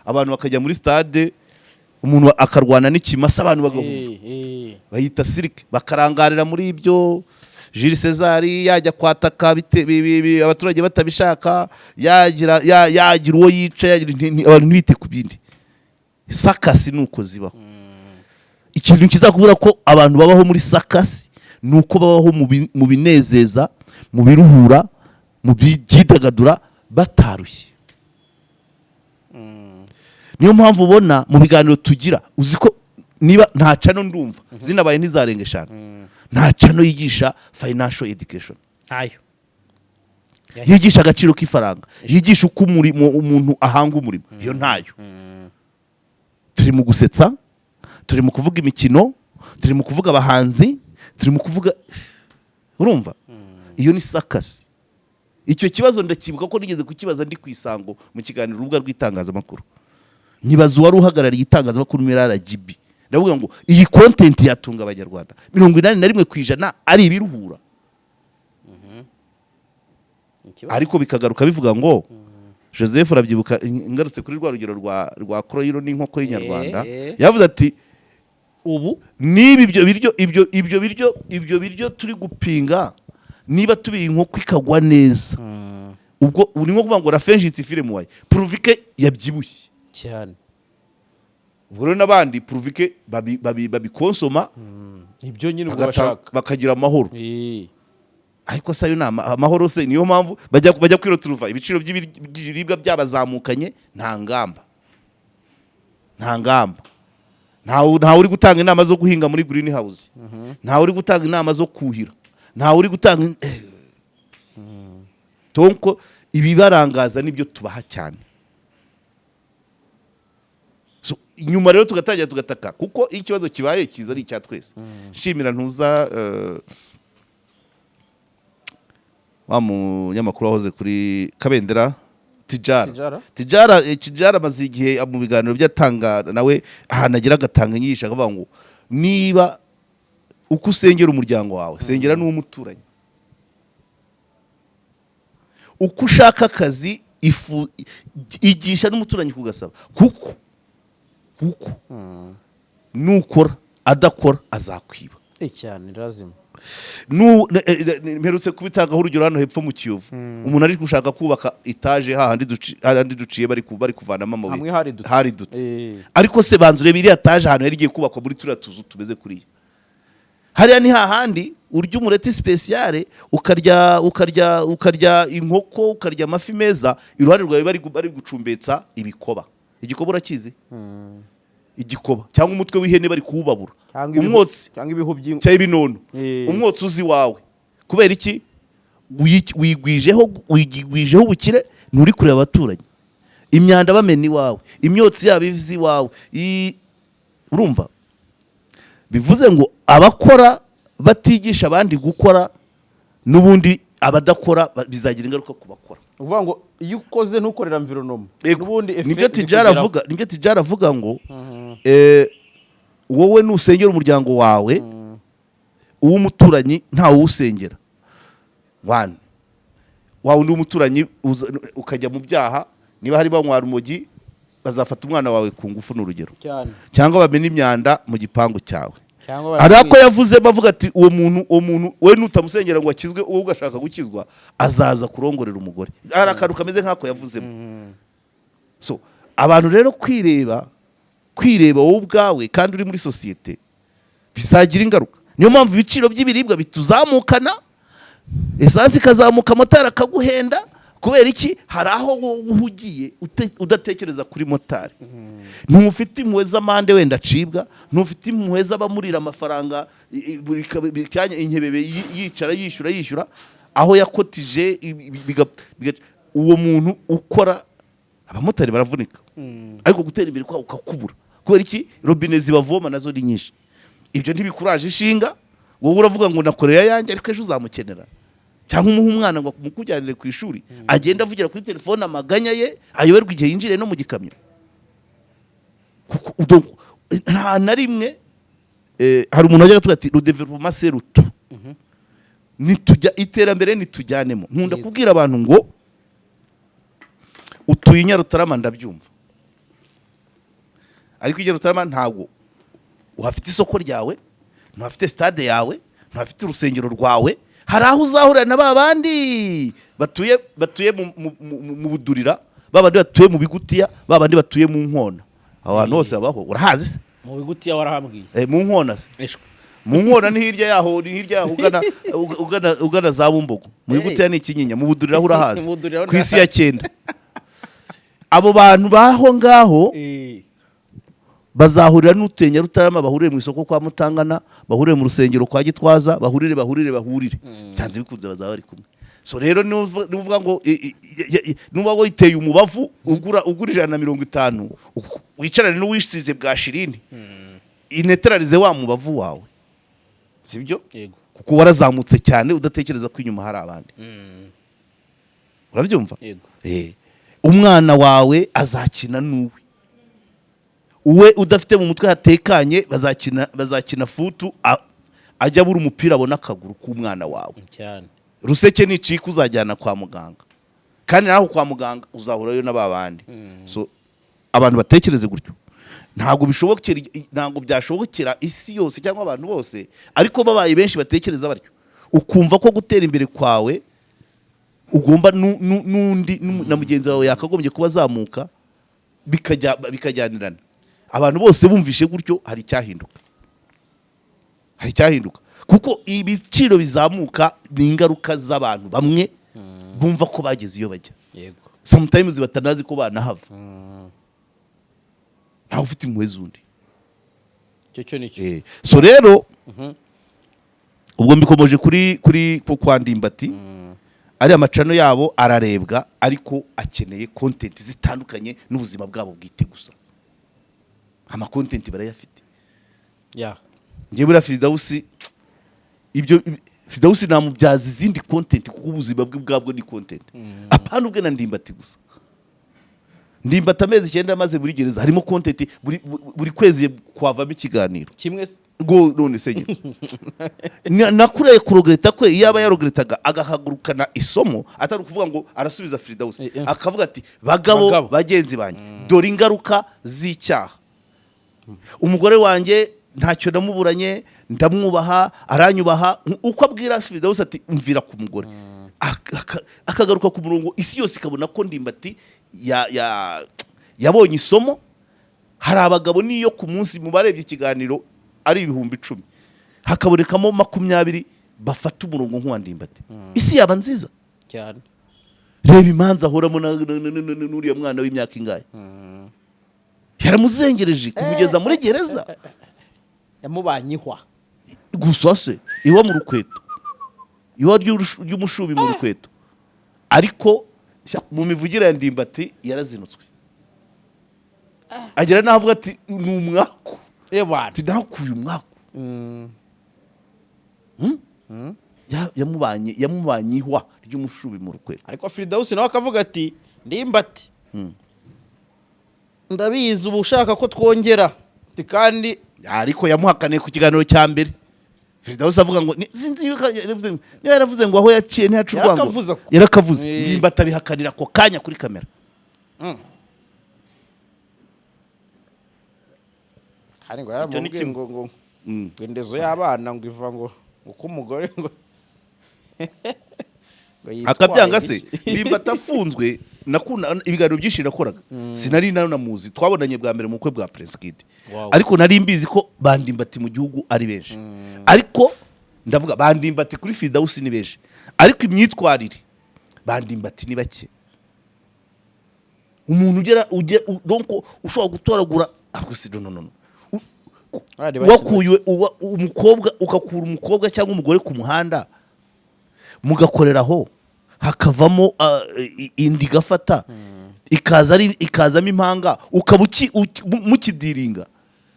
abantu bakajya muri stade, umuntu akarwana n'ikimasa, abantu bagahura, bayita cirque, bakarangarira muri ibyo. Jules César yajya kwataka abaturage batabishaka, yagira yagira uwo yica, yagira abantu ntibite ku bindi. Circus ni uko zibaho. Ikintu kizakubwira ko abantu babaho muri circus ni uko babaho mu binezeza, mu biruhura, mu byidagadura, batarushye. Niyo mpamvu ubona mu biganiro tugira, uzi ko niba nta channel, ndumva zinabaye ntizarenga 5, nta channel yigisha financial education.
Ntayo.
Yigisha agaciro k'ifaranga, yigisha uko umurimo, umuntu ahanga umurimo, iyo ntayo. Turi mu gusetsa, turi mu kuvuga imikino, turi mu kuvuga abahanzi, turi mu kuvuga, urumva iyo ni circus. Icyo kibazo ndakibuka ko nigeze kukibaza ndi ku Isango mu kiganiro Urubuga rw'Itangazamakuru, nyibaza uwari uhagarariye itangazamakuru muri RGB, ndavuga ngo iyi content yatunga Abanyarwanda 81% ari ibiruhura?
Ikibazo.
Ariko bikagaruka bivuga ngo Joseph, urabyibuka, ngarutse kuri rwa rugero rwa Kroyiro n'inkoko y'inyarwanda, yavuze ati
ubu
niba ibyo biryo ibyo biryo turi gupinga, niba tubiye inkoko ikagwa neza, ubwo uri nko kuvuga ngo la fin justifie les moyens, pourvu que yabyibushye.
Cyane.
Ubwo rero n'abandi pourvu que babikonsoma,
Ibyo nyine ubwo bashaka.
bakagira amahoro. Ariko se ayo ni amahoro se? Niyo mpamvu bajya kwiroturuva ibiciro by'ibiribwa byabazamukanye, nta ngamba, nta ngamba, ntawe uri gutanga inama zo guhinga muri green house, ntawe uri gutanga inama zo kuhira, ntawe uri gutanga donc ibibarangaza nibyo tubaha cyane. So, inyuma rero tugatangira tugataka, kuko iyo ikibazo kibaye kiza ari icya twese. Nshimira ntuza wa munyamakuru wahoze kuri Kabendera, Tijara.
Tijara?
Tijara, Tijara amaze igihe mu biganiro byatanga, nawe ahantu agira agatanga inyigisho, akavuga ngo niba uko usengera umuryango wawe, sengera n'uw'umuturanyi. Uko ushaka akazi, ifu igisha n'umuturanyi kugasaba, kuko nukora adakora azakwiba.
Cyane, lazima.
Mperutse kubitangaho urugero hano hepfo mu Kiyovu, umuntu ari gushaka kubaka etaje hahandi duciye, bari kuvanamo amabuye.
Hamwe haridutse.
Haridutse. Ariko se banza urebe iriya etaje ahantu yari igiye kubakwa muri turiya tuzu tumeze kuriya. Hariya ni hahandi urya umureti spécial, ukarya inkoko, ukarya amafi meza, iruhande rwawe bari gucumbetsa ibikoba. Igikoba urakizi? Igikoba cyangwa umutwe w'ihene bari kuwubabura.
Cyangwa
Umwotsi.
Cyangwa ibihu by'inka.
Cyangwa ibinono. Umwotsi uzi iwawe kubera iki? Wigwijeho ubukire, nturi kureba abaturanyi, imyanda bamena iwawe, imyotsi yabo iva iwawe. Urumva bivuze ngo abakora batigisha abandi gukora, n'ubundi abadakora bizagira ingaruka ku bakora.
Uvuga ngo iyo ukoze ntukorera environnement,
Yego.
n'ubundi effet
Nibyo Tijara
zikugeraho.
avuga, nibyo Tijara avuga ngo wowe nusengera umuryango wawe, uw'umuturanyi ntawe uwusengera. One wa wundi w'umuturanyi ukajya mu byaha, niba hari banywa urumogi, bazafata umwana wawe ku ngufu, ni urugero.
Cyane.
Cyangwa bamena imyanda mu gipangu cyawe.
Cyangwa
Hari ako
barakwica.
yavuzemo avuga ati uwo muntu we nutamusengera ngo akizwe, wowe ugashaka gukizwa, azaza kurongorera umugore. Hari akantu kameze nk'ako yavuzemo. So abantu rero kwireba wowe ubwawe kandi uri muri sosiyete bizagira ingaruka. Niyo mpamvu ibiciro by'ibiribwa bituzamukana, essence ikazamuka, motari akaguhenda. Kubera iki? Hari aho wowe uhugiye udatekereza kuri motari. Ntufite impuhwe z'amande wenda acibwa, ntufite impuhwe z'abamurira amafaranga buri kanya inkebebe, yicara yishyura yishyura aho yakotije, uwo muntu ukora, abamotari baravunika, ariko gutera imbere kwabo ukakubura. Kubera iki? Robine zibavoma nazo ni nyinshi. Ibyo ntibikuraje ishinga. Wowe uravuga ngo nakoreye ayanjye, ariko ejo uzamukenera, cyangwa umuhe umwana ngo amukujyanire ku ishuri, agenda avugira kuri telefone amaganya ye, ayoberwa igihe yinjiriye no mu gikamyo. Kuko donc, nta na rimwe hari umuntu wajyaga atubwira ati le développement, c'est le tout, nitujya iterambere nitujyanemo. Nkunda kubwira abantu ngo utuye i Nyarutarama, ndabyumva, ariko i Nyarutarama ntabwo uhafite isoko ryawe, ntuhafite stade yawe, ntuhafite urusengero rwawe. Hari aho uzahurira na ba bandi batuye mu Budurira, ba bandi batuye mu Bigutiya, ba bandi batuye mu Nkona. Aho hantu hose habaho, urahazi se?
Mu Bigutiya warahambwiye.
Mu Nkona se?
Eshwe.
Mu Nkona ni hirya yaho, ni hirya yaho ugana za Bumbogo. Mu Bigutiya ni Ikinyinya, mu Budurira ho urahazi?
Mu Budurira ho.
Ku isi ya cyenda. Abo bantu baho ngaho bazahurira n'utuye Nyarutarama, bahurire mu isoko kwa Mutangana, bahurire mu rusengero kwa Gitwaza, bahurire, bahurire, bahurire, byanze bikunze bazaba bari kumwe. So rero nuvuga ngo nuba witeye umubavu ugura 150, wicarane n'uwisize bwa shirini, inetararize wa mubavu wawe, sibyo?
Yego.
Kuko warazamutse cyane udatekereza ko inyuma hari abandi. Urabyumva?
Yego.
Umwana wawe azakina n'uwe, uwe udafite mu mutwe hatekanye, bazakina futu, ajya abura umupira abona akaguru k'umwana wawe.
Cyane.
Ruseke nicika uzajyana kwa muganga, kandi naho kwa muganga uzahurayo na ba bandi. So abantu batekereze gutyo. Ntabwo bishobokera, ntabwo byashobokera isi yose cyangwa abantu bose, ariko babaye benshi batekereza batyo, ukumva ko gutera imbere kwawe ugomba n'undi na mugenzi wawe yakagombye kuba azamuka, bikajyanirana. Abantu bose bumvishe gutyo, hari icyahinduka, hari icyahinduka, kuko ibiciro bizamuka ni ingaruka z'abantu bamwe bumva ko bageze iyo bajya, sometimes batanazi ko banahava. Ntawe ufite impuhwe z'undi.
Icyo cyo nicyo.
So rero ubwo mbikomoje kuri kwa Ndimbati, ariya macano yabo ararebwa, ariko akeneye content zitandukanye n'ubuzima bwabo bwite gusa. Ama content barayafite. Njye buriya Firidawusi, ibyo Firidawusi namubyaza izindi content, kuko ubuzima bwe ubwabwo ni content, apana ubwe na Ndimbati gusa. Ndimbati amezi 9 amaze muri gereza harimo content, buri kwezi kwavamo ikiganiro.
Kimwe se?
Ngo none se nyine nakuriye kurogereta kwe, iyo aba yarogeretaga agahagurukana isomo, atari ukuvuga ngo arasubiza Firidawusi, akavuga ati: "Bagabo,
Bagabo.
bagenzi banjye, dore ingaruka z'icyaha. Umugore wanjye ntacyo namuburanye, ndamwubaha, aranyubaha." Uko abwira Firidawusi ati: "Mvira ku mugore," akagaruka ku murongo, isi yose ikabona ko Ndimbati yabonye isomo. Hari abagabo n'iyo ku munsi mu barebye ikiganiro ari 10,000, hakabonekamo 20 bafata umurongo nk'uwa Ndimbati, isi yaba nziza.
Cyane.
Reba imanza ahoramo n'uriya mwana w'imyaka ingahe, yaramuzengereje kumugeza muri gereza.
Yamubanye ihwa.
Gusa se iwa mu rukweto, iwa ry'umushubi mu rukweto. Ariko mu mivugire ya Ndimbati yarazinutswe, agera n'aho avuga ati: "Ni umwaku."
Ebana.
Ati: "Nakuye umwaku." Yamubanye ihwa ry'umushubi mu rukweto.
Ariko Firidawusi nawe akavuga ati: "Ndimbati, ndabizi uba ushaka ko twongera." Ati kandi
Ariko yamuhakaniye ku kiganiro cya mbere. Firidawusi avuga ngo sinzi yuko niba yaravuze ngo aho yaciye ntiyaca urwango.
Yarakavuze ako.
Yarakavuze. Ndimbati abihakanira ako kanya kuri kamera.
Hari ngo
Icyo ni
yaramubwiye
kimwe.
ngo ngo indezo y'abana ngo iva ngo ko umugore ngo yitwaye
Akabyanga se.
iki.
Ndimbati afunzwe, nakunda ibiganiro byinshi nakoraga, sinari nanamuzi. Twabonanye bwa mbere mu bukwe bwa Prince Kid. Ariko nari mbizi ko bandimbati mu gihugu ari benshi, ariko ndavuga bandimbati kuri Firidawusi ni benshi, ariko imyitwarire bandimbati ni bake. Umuntu ugera donc ushobora gutoragura, ahubwo si, no, no, no, no.
Bari bake.
Wakuye umukobwa, ugakura umukobwa cyangwa umugore ku muhanda, mugakoreraho, hakavamo inda, igafata ikaza ari ikazamo impanga, ukaba mukidiringa,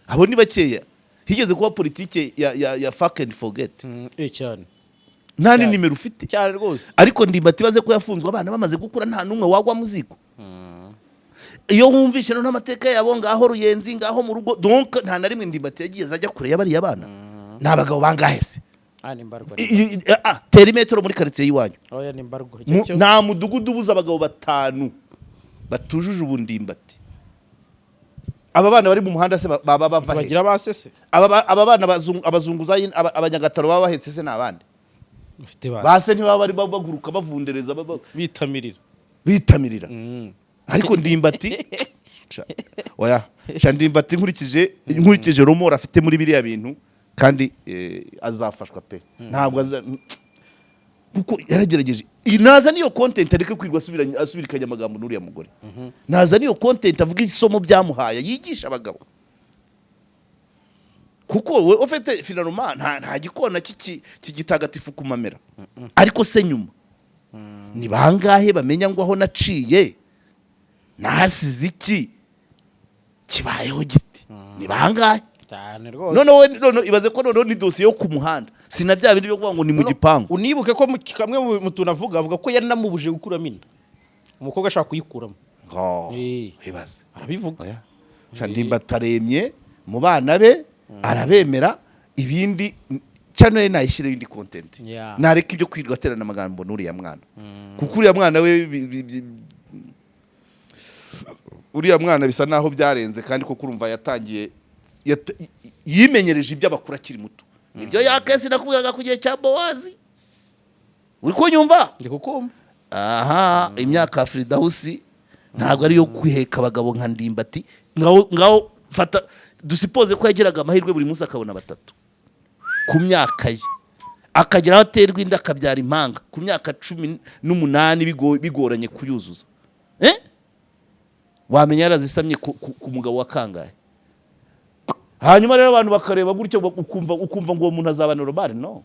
abo ni bakeya. Higeze kuba politike ya fuck and forget.
Cyane.
Nta
Cyane.
n'inimero ufite.
Cyane rwose.
Ariko Ndimbati baze ko yafunzwe, abana bamaze gukura, nta n'umwe wagwa mu ziko. Iyo wumvishe noneho amateka yabo, ngaho Ruyenzi, ngaho mu rugo, donc nta na rimwe Ndimbati yagiye ajya kure y'abariya bana. Ni abagabo bangahe se?
Ah, ni mbarwa.
Tera imetero muri karitsiye y'iwanyu.
Oya, ni mbarwa.
Nta mudugudu ubuze abagabo batanu batujuje ubundimbati. Aba bana bari mu muhanda se baba bava he?
Bagira basese.
Aba bana abazunguzayi, abanyagataro baba bahetse se ni abandi?
Bafite ba
Base ntibaba bari baguruka, bavundereza,
bitamirira.
Bitamirira. Ariko Ndimbati, oya sha, Ndimbati nkurikije rumor afite muri biriya bintu, kandi azafashwa pe. Ntabwo aza, kuko yaragerageje. Naza niyo content, areke kwirwa asubirikanya amagambo n'uriya mugore. Naza niyo content, avuga isomo byamuhaye, yigisha abagabo, kuko we ufite finalement nta gikona cy'igitagatifu kumamera. Ariko se nyuma ni bangahe bamenya ngo aho naciye nahasize iki, kibayeho giti? Ni bangahe?
Cyane rwose.
Noneho noneho ibaze ko noneho ni dosiye yo ku muhanda, si na bya bindi byo kuvuga ngo ni mu gipangu.
Unibuke ko kamwe mu tuntu avuga ko yanamubujije gukuramo inda, umukobwa ashaka kuyikuramo.
Ngo ibaze.
Arabivuga.
Oya. Sha, Ndimbati aremye mu bana be, arabemera. Ibindi channel ye nayishyireho indi content. Nareka ibyo kwirirwa aterana amagambo n'uriya mwana, kuko uriya mwana we uriya mwana bisa naho byarenze. Kandi koko urumva yatangiye yimenyereje iby'abakuru akiri muto. Nibyo ya case nakubwiraga ku gihe cya Bowazi. Uri kunyumva?
Ndi kukumva.
Aha, imyaka ya Firidawusi ntabwo ari iyo kwiheka abagabo nka Ndimbati. Ngaho fata, dusipoze ko yagiraga amahirwe buri munsi akabona batatu ku myaka ye, akagera aho aterwa inda, akabyara impanga ku myaka 18, bigoranye kuyuzuza. Eh? Wamenya yarazisamye ku mugabo wa kangahe? Hanyuma rero abantu bakareba gutyo, ukumva ngo uwo muntu azaba normal. No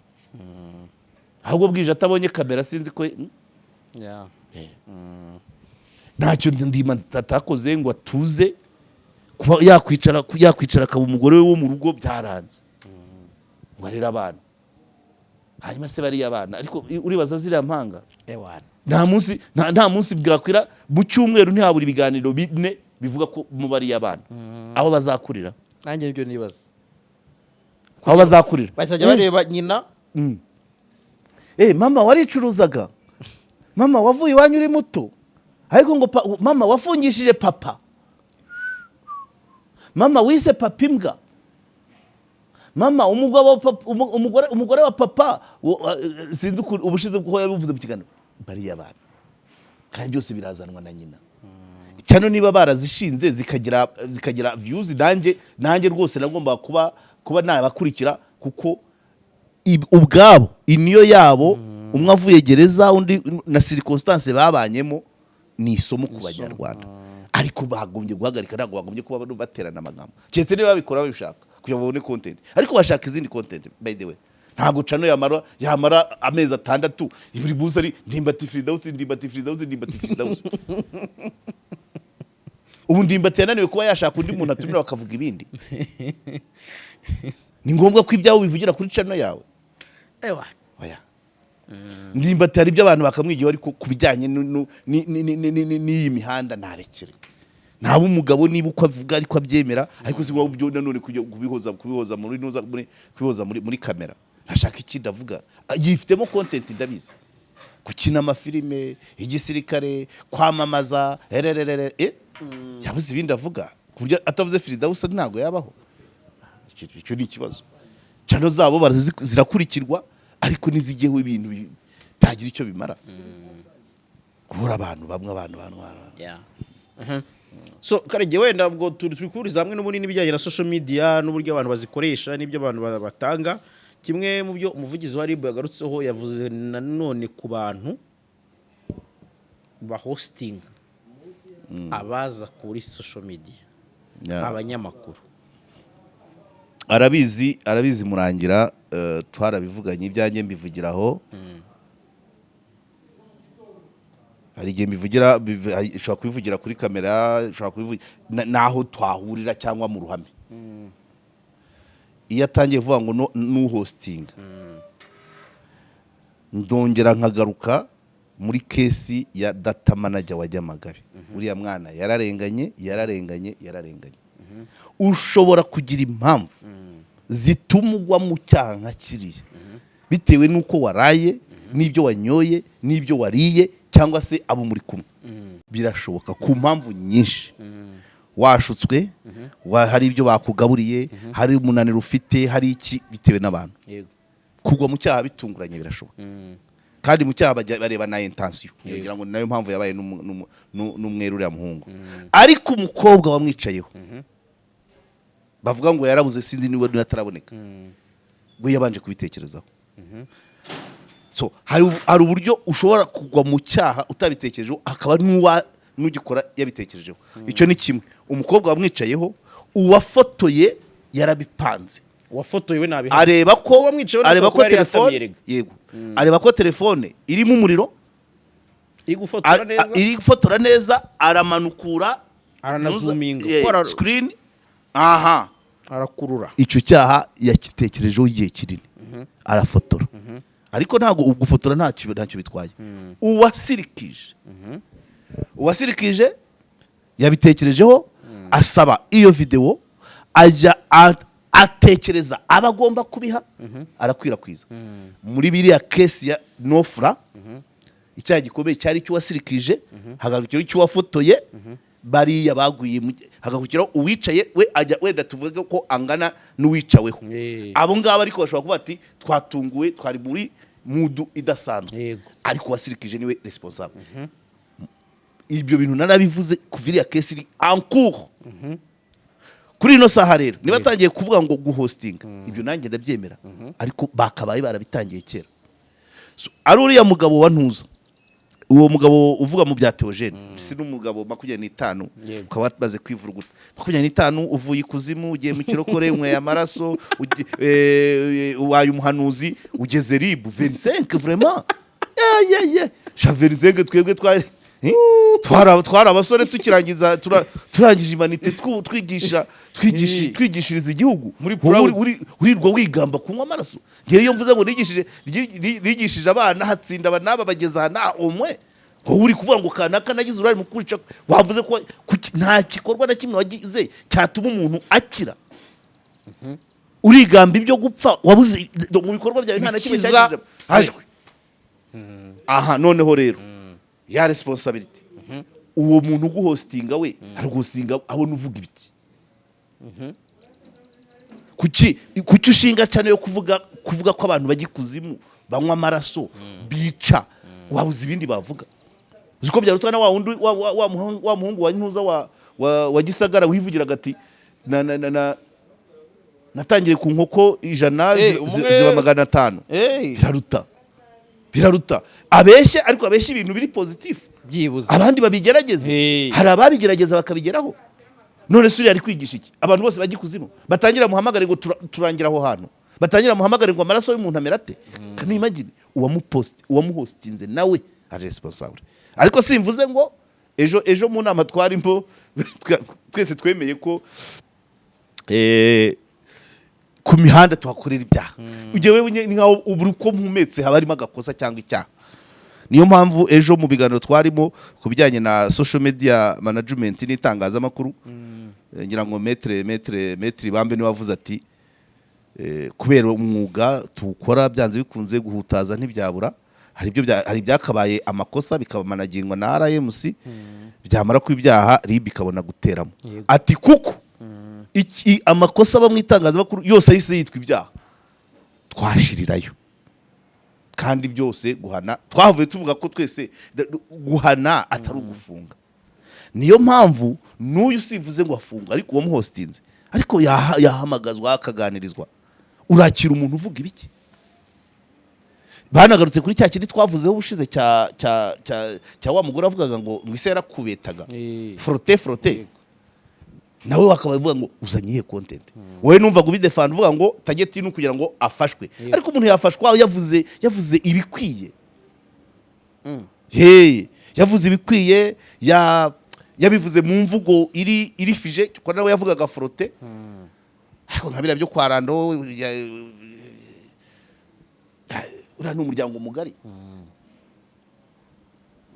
ahubwo bwije atabonye kamera, sinzi ko ntacyo Ndima atakoze ngo atuze kuba yakwicara akaba umugore we wo mu rugo. Byaranze ngo arere abana. Hanyuma se bariya abana, ariko uribaza ziriya mpanga,
Ewana.
nta munsi bwakwira mu cyumweru ntihabura ibiganiro bine bivuga ko mu bariya abana aho bazakurira.
Nanjye nibyo nibaza.
Aho bazakurira.
Bazajya bareba nyina.
Mama waricuruzaga, mama wavuye iwanyu uri muto, ariko ngo mama wafungishije papa, mama wise papa imbwa, mama umugabo wa papa, umugore wa papa sinzi ubushize kuko yabivuze mu kiganiro. Bariya bana kandi byose birazanwa na nyina. Cyane niba barazishinze zikagira views, nanjye rwose nagomba kuba nabakurikira, kuko ubwabo iniyo yabo, umwe avuye gereza, undi na circonstance babanyemo, ni isomo ku Banyarwanda. Ariko bagombye guhagarika, ntabwo bagombye kuba baterana amagambo, keretse niba babikora babishaka kugira ngo babone content. Ariko bashaka izindi content. By the way, ntabwo channel yamara amezi 6 buri munsi ari Ndimbati Firidawusi, Ndimbati Firidawusi, Ndimbati Firidawusi. Ubu Ndimbati yananiwe kuba yashaka undi muntu atumira bakavuga ibindi. Ni ngombwa ko ibyawe ubivugira kuri channel yawe?
Ewana.
Oya, Ndimbati hari ibyo abantu bakamwigiyeho, ariko ku bijyanye n'iyi mihanda ntarekere. Ntaba umugabo niba uko avuga ariko abyemera, ariko si wowe byo nanone kujya kubihoza muri nuza muri kubihoza muri kamera. Ntashaka ikindi avuga, yifitemo content, ndabizi: gukina amafilime, igisirikare, kwamamaza, erererere. Yabuze ibindi avuga ku buryo atavuze Firidawusa ntabwo yabaho? Icyo ni ikibazo. Channel zabo zirakurikirwa, ariko ntizigeho ibintu bitagira icyo bimara, guhora abantu bamwe, abantu.
Yeah. So Karege, wenda ubwo turi guhuriza hamwe n'ubundi n'ibijyanye na social media n'uburyo abantu bazikoresha n'ibyo abantu batanga. Kimwe mu byo umuvugizi wa RIB yagarutseho, yavuze nanone ku bantu bahostinga abaza kuri social media, abanyamakuru.
Arabizi Murangira, twarabivuganye, ibyanjye mbivugiraho. Hari igihe mbivugira, ushobora kubivugira kuri kamera, ushobora kubivugira n'aho twahurira cyangwa mu ruhame. Iyo atangiye kuvuga ngo n'uhostinga, ndongera nkagaruka muri case ya data manager wa Nyamagabe. Uriya mwana yararenganye, yararenganye, yararenganye. Ushobora kugira impamvu zituma ugwa mu cyaha nka kiriya, bitewe n'uko waraye, n'ibyo wanyoye, n'ibyo wariye, cyangwa se abo muri kumwe. Birashoboka ku mpamvu nyinshi: washutswe, hari ibyo bakugaburiye, hari umunaniro ufite, hari iki, bitewe n'abantu.
Yego.
Kugwa mu cyaha bitunguranye birashoboka, kandi mu cyaha bajya bareba na intention. Ngira ngo ni nayo mpamvu yabaye n'umweru uriya muhungu. Ariko umukobwa wamwicayeho bavuga ngo yarabuze, sinzi niba niba ataraboneka, we yabanje kubitekerezaho. So hari uburyo ushobora kugwa mu cyaha utabitekerejeho, akaba n'ugikora yabitekerejeho. Icyo ni kimwe. Umukobwa wamwicayeho, uwafotoye yarabipanze.
Wafotoye we nabihamya.
Areba ko
Uwamwicayeho
areba
ntashobora
ko
kuba yari
telefone
yasamye erega.
Yego, areba ko telefone irimo umuriro,
iri gufotora neza.
Iri gufotora neza, aramanukura.
Aranazuminga.
Screen aha.
Arakurura.
Icyo cyaha yakitekerejeho igihe kinini, arafotora. Ariko ntabwo gufotora ntacyo bitwaye. Uwasirikije yabitekerejeho, asaba iyo videwo, ajya atekereza aba agomba kubiha, arakwirakwiza. Muri biriya case ya nofura, icyaha gikomeye cyari icy'uwasirikije, hagarukiraho icy'uwafotoye, bariya baguye hagakurikiraho uwicaye. We ajya wenda tuvuge ko angana n'uwicaweho. Abo ngabo ariko bashobora kuvuga ati: "Twatunguwe, twari muri mood idasanzwe." Ariko uwasirikije niwe responsable. Ibyo bintu narabivuze kuva iriya case iri en cours. Kuri ino saha rero, niba atangiye kuvuga ngo guhostinga, ibyo nanjye ndabyemera, ariko bakabaye barabitangiye kera. So, ari uriya mugabo wa ntuza, uwo mugabo uvuga mu bya Theogene, si n'umugabo 25, ukaba wamaze kwivuruguta 25, uvuye ikuzimu, ugiye mu kirokore, unyweye amaraso, ubaye umuhanuzi, ugeze RIB 25. Vraiment, ye ye sha, 25, twebwe twari twari abasore tukirangiza, turangije humanité, twigisha twigishiriza igihugu.
Muri
Wowe
proud.
urirwa wigamba kunywa amaraso. Ngewe iyo mvuze ngo nigishije abana, hatsinda aba n'aba, bageze aha na umwe, wowe uri kuvuga ngo kanaka nagize uruhare mu kwica. Wavuze ko nta gikorwa na kimwe wagize cyatuma umuntu akira. Urigamba ibyo gupfa, wabuze mu bikorwa byawe nta na kimwe
Bikiza
cyagije
se.
Hajwe aha. Noneho rero ya responsibility, uwo muntu uguhostinga, we araguhostinga abona uvuga ibiki? Kuki ushinga cyane yo kuvuga ko abantu bajya ikuzimu, banywa amaraso, bica? Wabuze ibindi bavuga? Uzi ko byarutwa na wa wundi wa muhungu wa ntuza wa Gisagara wivugiraga ati: na na na, na natangiriye ku nkoko 100 ziba 500." Biraruta abeshye, ariko abeshye ibintu biri positif.
Byibuze.
Abandi babigerageze. Hari ababigerageza bakabigeraho. None se uriya ari kwigisha iki? Abantu bose bajya ikuzimu, batangira muhamagare ngo turangira aho hantu, batangira muhamagare ngo amaraso y'umuntu amera ate? Can you imagine? Uwamuhostinze nawe ari responsable. Ariko simvuze ngo ejo mu nama twarimo twese twemeye ko ku mihanda tuhakorera ibyaha. Ujye wewe ni nkaho buri uko mpumetse haba harimo agakosa cyangwa icyaha. Niyo mpamvu ejo mu biganiro twarimo ku bijyanye na social media management n'itangazamakuru, ngira ngo maître Ibambe niwe wavuze ati: "Kubera umwuga tuwukora, byanze bikunze guhutaza ntibyabura. Hari ibyakabaye amakosa bikamanagingwa na RMC, byamara kuba ibyaha RIB ikabona guteramo." Ati: "Kuko amakosa aba mu itangazamakuru yose ahise yitwa ibyaha, twashirirayo." Kandi byose guhana, twavuye tuvuga ko twese guhana atari ugufunga. Niyo mpamvu n'uyu sivuze ngo afunga, ariko uwamuhostinze ariko yahamagazwa akaganirizwa. Urakira umuntu uvuga ibiki? Banagarutse kuri cya kindi twavuzeho ubushize cya wa mugore wavugaga ngo ise yarakubetaga. Frotte frotte, nawe wakaba uvuga ngo uzanye iyihe content? Wowe numvaga ubidefanda, uvuga ngo target ni ukugira ngo afashwe. Ariko umuntu yafashwa yavuze ibikwiye. Hey, yavuze ibikwiye, yabivuze mu mvugo iri fije, kuko nawe yavugaga frotte. Ariko nka biriya byo kwa Rando, uriya ni umuryango mugari.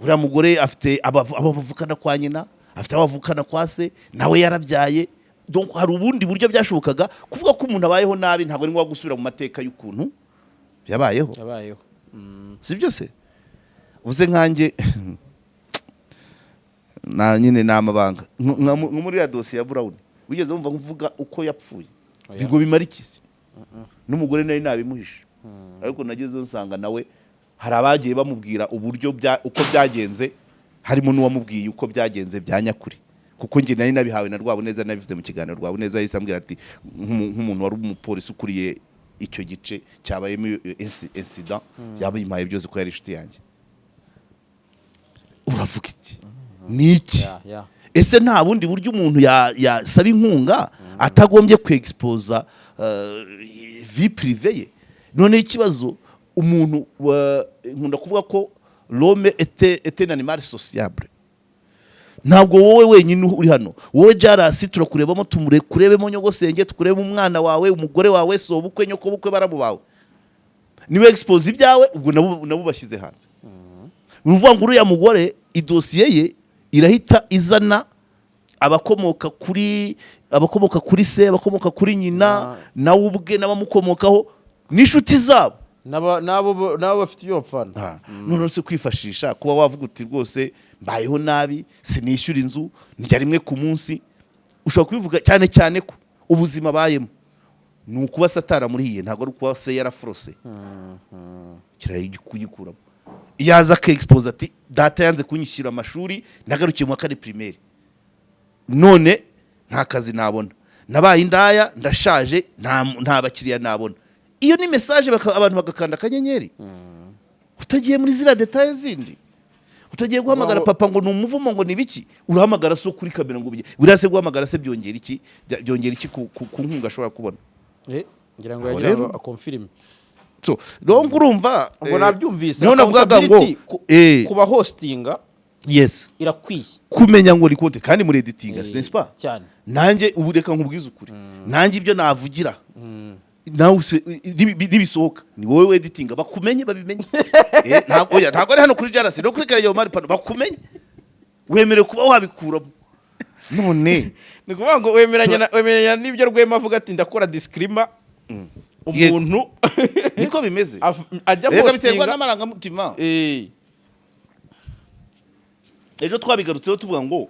Uriya mugore afite abo bavukana kwa nyina, afite abo bavukana kwa se, nawe yarabyaye. Donc hari ubundi buryo byashobokaga kuvuga ko umuntu abayeho nabi. Ntabwo ari ngombwa gusubira mu mateka y'ukuntu yabayeho.
Yabayeho.
Si byo se? Uze nkanjye na nyine ni amabanga. Nko muri ya dosiye ya Brown, wigeze wumva mvuga uko yapfuye?
Oya.
Ngo bimara iki se? N'umugore nari nabimuhishe. Ariko nagezeyo nsanga nawe hari abagiye bamubwira uburyo bya uko byagenze, harimo n'uwamubwiye uko byagenze bya nyakuri, kuko njye nari nabihawe na Rwabuneza. Nabivuze mu kiganiro, Rwabuneza yahise ambwira ati nk'umuntu wari umupolisi ukuriye icyo gice cyabayemo iyo incident, yabimpaye byose ko yari inshuti yanjye. Uravuga iki? Ni iki?
Ya.
Ese nta bundi buryo umuntu yasaba inkunga atagombye kwexposa vie privée ye? Noneho ikibazo umuntu nkunda kuvuga ko l'homme est un animal sociable. Ntabwo wowe wenyine uri hano, wowe Jarasi turakurebamo, tumure kurebemo nyogosenge, tukurebe umwana wawe, umugore wawe, sobukwe, nyokobukwe, baramu bawe. Niwe expose ibyawe, ubwo nabo bashyize hanze. Ni ukuvuga ngo uriya mugore idosiye ye irahita izana abakomoka kuri se, abakomoka kuri nyina, nawe ubwe n'abamukomokaho n'inshuti zabo.
N'abo bafite ibyo bapfana.
None se kwifashisha kuba wavuga uti rwose mbayeho nabi, sinishyura inzu, ndya rimwe ku munsi, ushobora kubivuga, cyane cyane ko ubuzima abayemo ni ukuba se ataramurihiye, ntabwo ari ukuba se yaraforose kugikuramo. Iyo aza akexpose ati data yanze kunyishyura amashuri, nagarukiye mu wa kane primaire, none nta kazi nabona, nabaye indaya, ndashaje, nta bakiriya nabona, iyo ni message abantu bagakanda akanyenyeri, utagiye muri ziriya détails zindi, utagiye guhamagara papa ngo ni umuvumo, ngo ni ibiki. Urahamagara so kuri kamera ngo ubye buriya se guhamagara se byongera iki? Byongera iki ku nkunga ashobora kubona?
Ngira ngo
Aho
yagira ngo
rero-
akonfirime.
So donc urumva,
Ubwo nabyumvise.
niho navugaga ngo
Accountability ku bahostinga irakwiye.
Kumenya ngo ni konte kandi muri editinga, n'est-ce pas?
Cyane.
Nanjye ubu reka nkubwize ukuri, nanjye ibyo navugira nawe nibisohoka ni wowe weditinga, bakumenye, babimenye. Ntabwo, oya, ntabwo ari hano kuri Jarasi no kuri Karegeya Omar Pano, bakumenye, wemerewe kuba wabikuramo none.
Ni ukuvuga ngo wemeranya n'ibyo Rwema avuga ati ndakora disclaimer, umuntu
Niko bimeze.
Ajya
Reka, biterwa
postinga
n'amarangamutima. Ejo twabigarutseho tuvuga ngo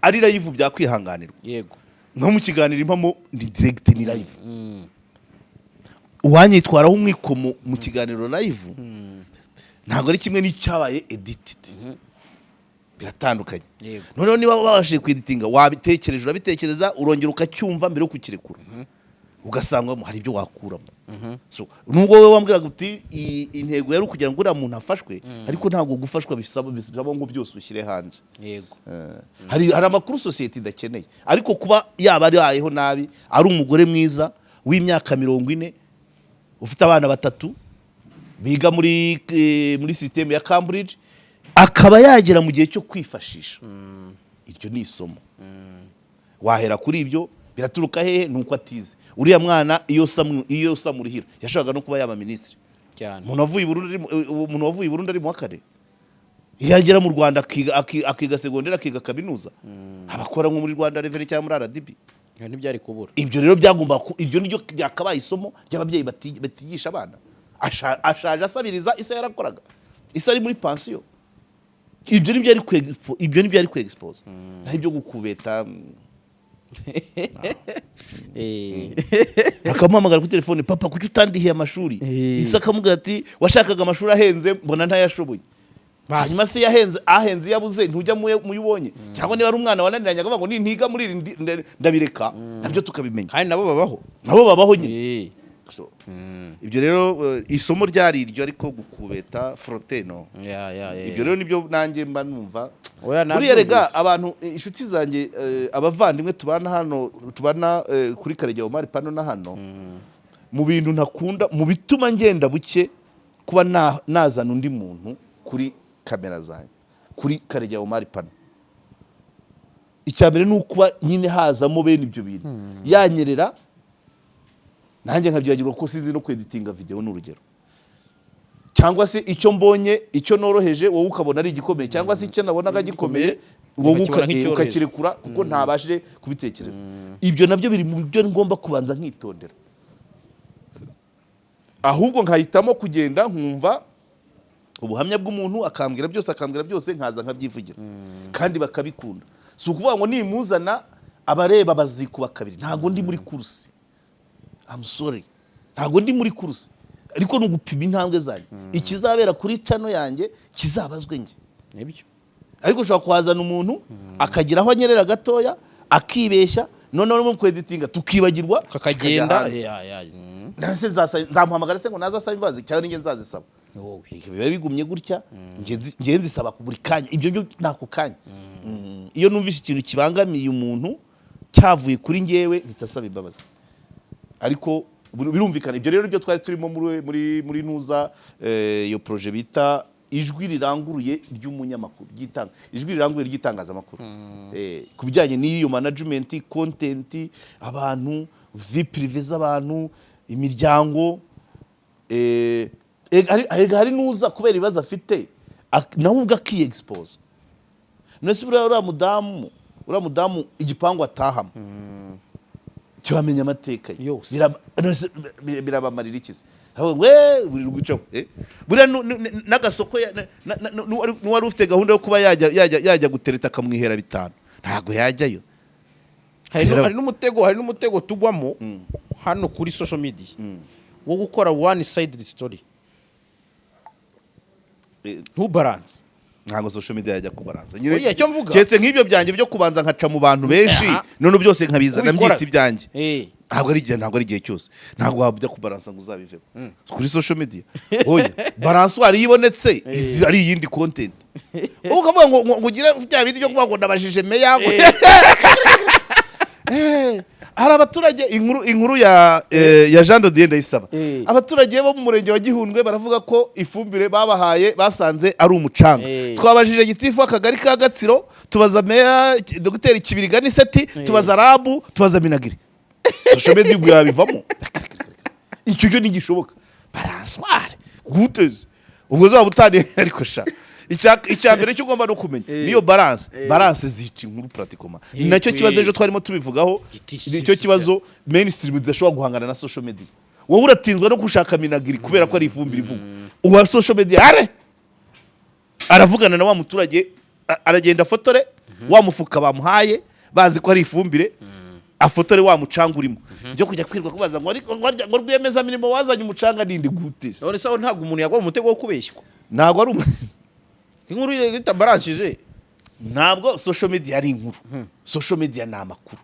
ari live byakwihanganirwa. Nko mu kiganiro Impamo ni direct, ni live. Uwanyitwaraho umwikomo mu kiganiro live ntabwo ari kimwe n'icyabaye edited, biratandukanye. Noneho niba wabashije kweditinga, wabitekereje, urabitekereza, urongera ukacyumva mbere yo kukirekura, ugasangamo hari ibyo wakuramo. So nubwo wowe wambwiraga uti intego yari ukugira ngo uriya muntu afashwe, ariko ntabwo gufashwa bisaba ngo byose ushyire hanze. Hari amakuru sosiyete idakeneye, ariko kuba yaba arayeho nabi, ari umugore mwiza w'imyaka 40 ufite abana batatu biga muri système ya Cambridge, akaba yagera mu gihe cyo kwifashisha, iryo ni isomo wahera kuri ibyo. Biraturuka hehe? Ni uko atize. Uriya mwana iyo samurihira yashakaga no kuba yaba minisitiri. Umuntu wavuye i Burundi ari mu wa kane, iyo agera mu Rwanda akiga segonderi, akiga kaminuza, abakora nko muri Rwanda Revenue cyangwa muri RDB.
Ibyo ntibyari kubura.
Ibyo rero byagomba iryo niryo ryakabaye isomo ry'ababyeyi batigisha abana. Ashaje asabiriza, isa yarakoraga, isa ari muri pansiyo. Ibyo nibyo yari kwexpose, naho ibyo gukubeta, akamuhamagara kuri telefone: "Papa, kuki utandihiye amashuri?" Isa akamubwira ati washakaga amashuri ahenze, mbona ntayashoboye. Hanyuma se yahenze, ahenze yabuze, ntujya muyo ubonye? Cyangwa niba ari umwana wananiranye akavuga ngo nintiga muri iri ndabireka, nabyo tukabimenya.
Kandi nabo babaho.
Nabo babaho nyine. So, ibyo rero isomo ryari iryo, ariko gukubeta forote no.
Ya.
Ibyo rero nibyo nanjye mba numva.
Oya,
Buriya rega
nabyumvise.
abantu, inshuti zanjye, abavandimwe tubana hano, tubana kuri Karegeya Omar Pano na hano, mu bintu ntakunda, mu bituma ngenda buke kuba nazana undi muntu kuri kamera zanjye, kuri Karegeya Omar Pano, icya mbere ni ukuba nyine hazamo bene ibyo bintu, yanyerera nanjye nkabyibagirwa ko sizi no kweditinga video, ni urugero, cyangwa se icyo mbonye, icyo noroheje, wowe ukabona ari igikomeye, cyangwa se icyo nabonaga gikomeye wowe
Ukakibona nk'icyoroheje.
ukakirekura kuko ntabashije kubitekereza. Ibyo nabyo biri mu byo ngomba kubanza nkitondera, ahubwo nkahitamo kugenda nkumva ubuhamya bw'umuntu, akambwira byose, akambwira byose, nkaza nkabyivugira kandi bakabikunda. Si ukuvuga ngo nimuzana abareba bazikuba kabiri. Ntabwo ndi muri course, I'm sorry, ntabwo ndi muri course. Ariko ni ugupima intambwe zanjye. Ikizabera kuri channel yanjye kizabazwe njye.
Nibyo.
Ariko ushobora kuhazana umuntu akagira aho anyerera gatoya, akibeshya, noneho mu kweditinga tukibagirwa, kikajya
kakagenda
hanze.
Ya.
Nase nzamuhamagara se ngo naze asabe imbabazi, cyangwa ninjye nzazisaba?
Ni wowe.
Biba bigumye gutya. Njye nzisaba ku buri kanya, ibyo byo ni ako kanya. Iyo numvise ikintu kibangamiye umuntu cyavuye kuri njyewe, mpita asaba imbabazi. Ariko birumvikana, ibyo rero byo twari turimo muri ntuza, iyo projet bita Ijwi Riranguruye ry'Umunyamakuru, ry'itanga Ijwi Riranguruye ry'Itangazamakuru. Ku bijyanye n'iyo management, content, abantu, vie privée z'abantu, imiryango, hari n'uza kubera ibibazo afite, nawe ubwo akiexpose. None se buriya uriya mudamu igipangu atahamo cyamenya amateka ye?
Yose.
None se birabamarira iki se? Ahubwo we buri rwicaho, buriya n'agasoko n'uwari ufite gahunda yo kuba yajya gutereta akamwihera 5, ntabwo yajyayo.
Hari n'umutego tugwamo hano kuri social media wo gukora one sided story, ntubalance.
Ntabwo social media yajya kubaranza.
Oya, icyo mvuga.
Keretse nk'ibyo byanjye byo kubanza nkaca mu bantu benshi, none byose nkabizana
Ubikora
mbyita
se.
ibyanjye. Ntabwo ari igihe cyose, ntabwo wajya kubaransa ngo uzabivemo kuri social media. Oya, balançoire iyo ibonetse izi ari iyindi content. Ukavuga ngo ugire bya bindi byo kuvuga ngo ndabajije meya ngo hari abaturage, inkuru ya Jean de Dieu Ndayisaba. Abaturage bo mu murenge wa Gihundwe baravuga ko ifumbire babahaye basanze ari umucanga. Twabajije gitifu w'akagari ka Gatsiro, tubaza meya Dr Kibiriga Niseti, tubaza rabu, tubaza Minagiri. Social media ubwo yabivamo? Icyo cyo ntigishoboka. Balançoire guteze ubwo zaba utaniye. Ariko sha, icya mbere cyo ugomba no kumenya niyo balance. Balance zica inkuru pratiquement. Ni nacyo kibazo ejo twarimo tubivugaho. Nicyo kibazo, mainstream zidashobora guhangana na social media. Wowe uratinzwa no gushaka Minagiri kubera ko ari ifumbire ivugwa. Uwa social media are aravugana na wa muturage, aragenda afotore wa mufuka bamuhaye bazi ko ari ifumbire, afotore wa mucanga urimo, byo kujya kwirwa kubaza ngo ariko ngo ngo rwiyemezamirimo wazanye umucanga ninde gute se?
None se aho ntabwo umuntu yagwa mu mutego wo kubeshywa?
Ntabwo ari
Inkuru itabaranshije.
Ntabwo social media ari inkuru, social media ni amakuru.